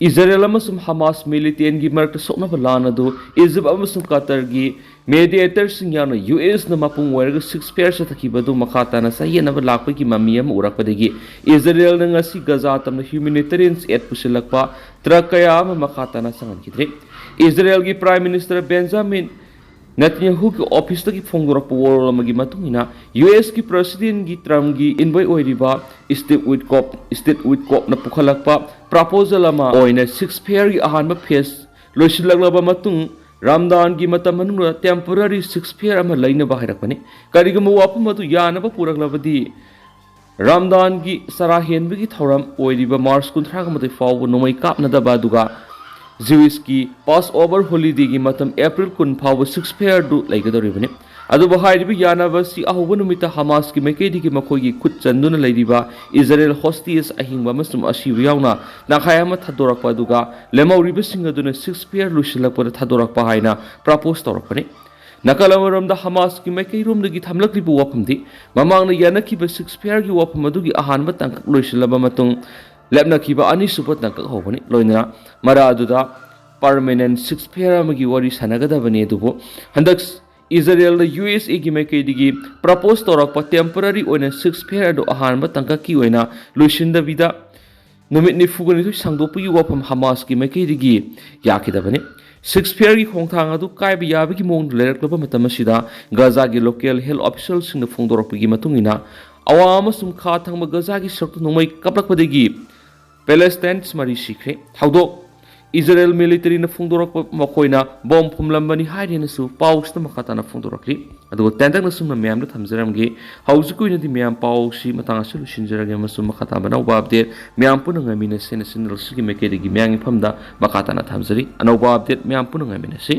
ꯏꯖꯔꯦꯜ ꯑꯃꯁꯨꯡ ꯍꯃꯥꯁ militant ꯒꯤ ꯃꯔꯛꯇ ꯁꯣꯛꯅꯕ ꯂꯥꯟ ꯑꯗꯨ ꯏꯖꯤꯞ ꯑꯃꯁꯨꯡ ꯀꯇꯔꯒꯤ mediator ꯁꯤꯡ ꯌꯥꯎꯅ ꯌꯨ ꯑꯦꯁꯅ ꯃꯄꯨꯡ ꯑꯣꯏꯔꯒ ceasefire ꯆꯠꯊꯈꯤꯕ ꯑꯗꯨ ꯃꯈꯥ ꯇꯥꯅ ꯆꯌꯦꯠꯅꯕ ꯂꯥꯛꯄꯒꯤ ꯃꯃꯤ ꯑꯃ ꯎꯔꯛꯄꯗꯒꯤ ꯏꯖꯔꯦꯜꯅ ꯉꯁꯤ ꯒꯖꯥ ꯇꯝꯅ humanitarian aid ꯄꯨꯁꯤꯜꯂꯛꯄ truck ꯀꯌꯥ ꯑꯃ ꯃꯈꯥ ꯇꯥꯅ ꯆꯪꯍꯟꯈꯤꯗ꯭ꯔꯤ꯫ ꯏꯖꯔꯦꯜꯒꯤ Prime Minister ꯕꯦꯟꯖꯥꯃꯤꯟ ꯅꯦꯇꯟꯌꯥꯍꯨꯒꯤ office ꯇꯒꯤ ꯐꯣꯡꯗꯣꯔꯛꯄ ꯋꯥꯔꯣꯜ ꯑꯃꯒꯤ ꯃꯇꯨꯡ ꯏꯟꯅ, ꯌꯨ ꯑꯦꯁ ꯀꯤ President ꯒꯤ term ꯒꯤ envoy ꯑꯣꯏꯔꯤꯕ Steve Witkoff, Steve Witkoff ꯅ ꯄꯨꯈꯠꯂꯛꯄ proposal ꯑꯃ ꯑꯣꯏꯅ ceasefire ꯒꯤ ꯑꯍꯥꯟꯕ phase ꯂꯣꯏꯁꯤꯜꯂꯛꯂꯕ ꯃꯇꯨꯡ, ꯔꯝꯗꯥꯟꯒꯤ ꯃꯇꯝ ꯃꯅꯨꯡꯗ temporary ceasefire ꯑꯃ ꯂꯩꯅꯕ ꯍꯥꯏꯔꯛꯄꯅꯤ꯫ ꯀꯔꯤꯒꯨꯝꯕ ꯋꯥꯐꯝ ꯑꯗꯨ ꯌꯥꯅꯕ ꯄꯨꯔꯛꯂꯕꯗꯤ, ꯔꯝꯗꯥꯟꯒꯤ ꯆꯔꯥ ꯍꯦꯟꯕꯒꯤ ꯊꯧꯔꯝ ꯑꯣꯏꯔꯤꯕ ꯃꯥꯔꯆ ꯀꯨꯟꯊ꯭ꯔꯥꯒ ꯃꯥꯊꯣꯏ ꯐꯥꯎꯕ ꯅꯣꯡꯃꯩ ꯀꯥꯞꯅꯗꯕ, ꯑꯗꯨꯒ Jewish ꯀꯤ Passover holiday ꯒꯤ ꯃꯇꯝ ꯑꯦꯄ꯭ꯔꯤꯜ ꯀꯨꯟ ꯐꯥꯎꯕ ceasefire ꯗꯨ ꯂꯩꯒꯗꯧꯔꯤꯕꯅꯤ꯫ ꯑꯗꯨꯕꯨ ꯍꯥꯏꯔꯤꯕ ꯌꯥꯅꯕ ꯑꯁꯤ ꯑꯍꯧꯕ ꯅꯨꯃꯤꯠꯇ ꯍꯃꯥꯁꯀꯤ ꯃꯥꯏꯀꯩꯗꯒꯤ ꯃꯈꯣꯏꯒꯤ ꯈꯨꯠ ꯆꯟꯗꯨꯅ ꯂꯩꯔꯤꯕ ꯏꯖꯔꯦꯜ hostage ꯑꯍꯤꯡꯕ ꯑꯃꯁꯨꯡ ꯑꯁꯤꯕ ꯌꯥꯎꯅ ꯇꯪꯈꯥꯏ ꯑꯃ ꯊꯥꯗꯣꯔꯛꯄ, ꯑꯗꯨꯒ ꯂꯦꯝꯍꯧꯔꯤꯕꯁꯤꯡ ꯑꯗꯨꯅ ceasefire ꯂꯣꯏꯁꯤꯜꯂꯛꯄꯗ ꯊꯥꯗꯣꯔꯛꯄ ꯍꯥꯏꯅ propose ꯇꯧꯔꯛꯄꯅꯤ꯫ ꯅꯥꯀꯜ ꯑꯃꯔꯣꯝꯗ ꯍꯃꯥꯁꯀꯤ ꯃꯥꯏꯀꯩꯔꯣꯝꯗꯒꯤ ꯊꯝꯂꯛꯂꯤꯕ ꯋꯥꯐꯝꯗꯤ ꯃꯃꯥꯡꯗ ꯌꯥꯅꯈꯤꯕ ceasefire ꯒꯤ ꯋꯥꯐꯝ ꯑꯗꯨꯒꯤ ꯑꯍꯥꯟꯕ ꯇꯥꯡꯀꯛ ꯂꯣꯏꯁꯤꯜꯂꯕ ꯃꯇꯨꯡ ꯂꯦꯞꯅꯈꯤꯕ ꯑꯅꯤꯁꯨꯕ ꯇꯥꯡꯀꯛ ꯍꯧꯕꯅꯤ꯫ ꯂꯣꯏꯅꯅ ꯃꯔꯥ ꯑꯗꯨꯗ permanent ceasefire ꯑꯃꯒꯤ ꯋꯥꯔꯤ ꯁꯥꯟꯅꯒꯗꯕꯅꯤ, ꯑꯗꯨꯕꯨ ꯍꯟꯗꯛ ꯏꯖꯔꯦꯜꯗ ꯌꯨ ꯑꯦꯁ ꯑꯦ ꯒꯤ ꯃꯥꯏꯀꯩꯗꯒꯤ propose ꯇꯧꯔꯛꯄ temporary ꯑꯣꯏꯅ ceasefire ꯑꯗꯨ ꯑꯍꯥꯟꯕ ꯇꯥꯡꯀꯛꯀꯤ ꯑꯣꯏꯅ ꯂꯣꯏꯁꯤꯟꯗꯕꯤꯗ ꯅꯨꯃꯤꯠ ꯅꯤꯐꯨꯒ ꯅꯤꯊꯣꯏ ꯁꯥꯡꯗꯣꯛꯄꯒꯤ ꯋꯥꯐꯝ ꯍꯃꯥꯁꯀꯤ ꯃꯥꯏꯀꯩꯗꯒꯤ ꯌꯥꯈꯤꯗꯕꯅꯤ꯫ Ceasefire ꯒꯤ ꯈꯣꯡꯊꯥꯡ ꯑꯗꯨ ꯀꯥꯏꯕ ꯌꯥꯕꯒꯤ ꯃꯑꯣꯡꯗ ꯂꯩꯔꯛꯂꯕ ꯃꯇꯝ ꯑꯁꯤꯗ, ꯒꯖꯥꯒꯤ local health official ꯁꯤꯡꯅ ꯐꯣꯡꯗꯣꯔꯛꯄꯒꯤ ꯃꯇꯨꯡ ꯏꯟꯅ, ꯑꯋꯥꯡ ꯑꯃꯁꯨꯡ ꯈꯥ ꯊꯪꯕ ꯒꯖꯥꯒꯤ ꯁꯔꯨꯛꯇ ꯅꯣꯡꯃꯩ ꯀꯥꯞꯂꯛꯄꯗꯒꯤ Palestinians ꯃꯔꯤ ꯁꯤꯈ꯭ꯔꯦ꯫ ꯊꯧꯗꯣꯛ ꯏꯖꯔꯦꯜ ꯃꯤꯂꯤꯇꯔꯤꯅ ꯐꯣꯡꯗꯣꯔꯛꯄ ꯃꯈꯣꯏꯅ ꯕꯣꯝ ꯐꯨꯝꯂꯝꯕꯅꯤ ꯍꯥꯏꯔꯦꯅꯁꯨ ꯄꯥꯎꯁꯤꯗ ꯃꯈꯥ ꯇꯥꯅ ꯐꯣꯡꯗꯣꯔꯛꯂꯤ꯫ ꯑꯗꯨꯒ ꯇꯦꯟꯇꯛꯅ ꯁꯨꯝꯅ ꯃꯌꯥꯝꯗ ꯊꯝꯖꯔꯝꯒꯦ꯫ ꯍꯧꯖꯤꯛꯀꯤ ꯑꯣꯏꯅꯗꯤ ꯃꯌꯥꯝ ꯄꯥꯎꯁꯤ ꯃꯇꯥꯡ ꯑꯁꯤ ꯂꯣꯏꯁꯤꯟꯖꯔꯒꯦ ꯑꯃꯁꯨꯡ ꯃꯈꯥ ꯇꯥꯕ ꯑꯅꯧꯕ ꯑꯞꯗꯦꯠ ꯃꯌꯥꯝ ꯄꯨꯟꯅ ꯉꯥꯏꯃꯤꯟꯅꯁꯦꯅ ꯆꯦꯅꯦꯜ ꯑꯁꯤꯒꯤ ꯃꯥꯏꯀꯩꯗꯒꯤ ꯃꯌꯥꯝꯒꯤ ꯃꯐꯝꯗ ꯃꯈꯥ ꯇꯥꯅ ꯊꯝꯖꯔꯤ꯫ ꯑꯅꯧꯕ ꯑꯞꯗꯦꯠ ꯃꯌꯥꯝ ꯄꯨꯟꯅ ꯉꯥꯏꯃꯤꯟꯅꯁꯤ꯫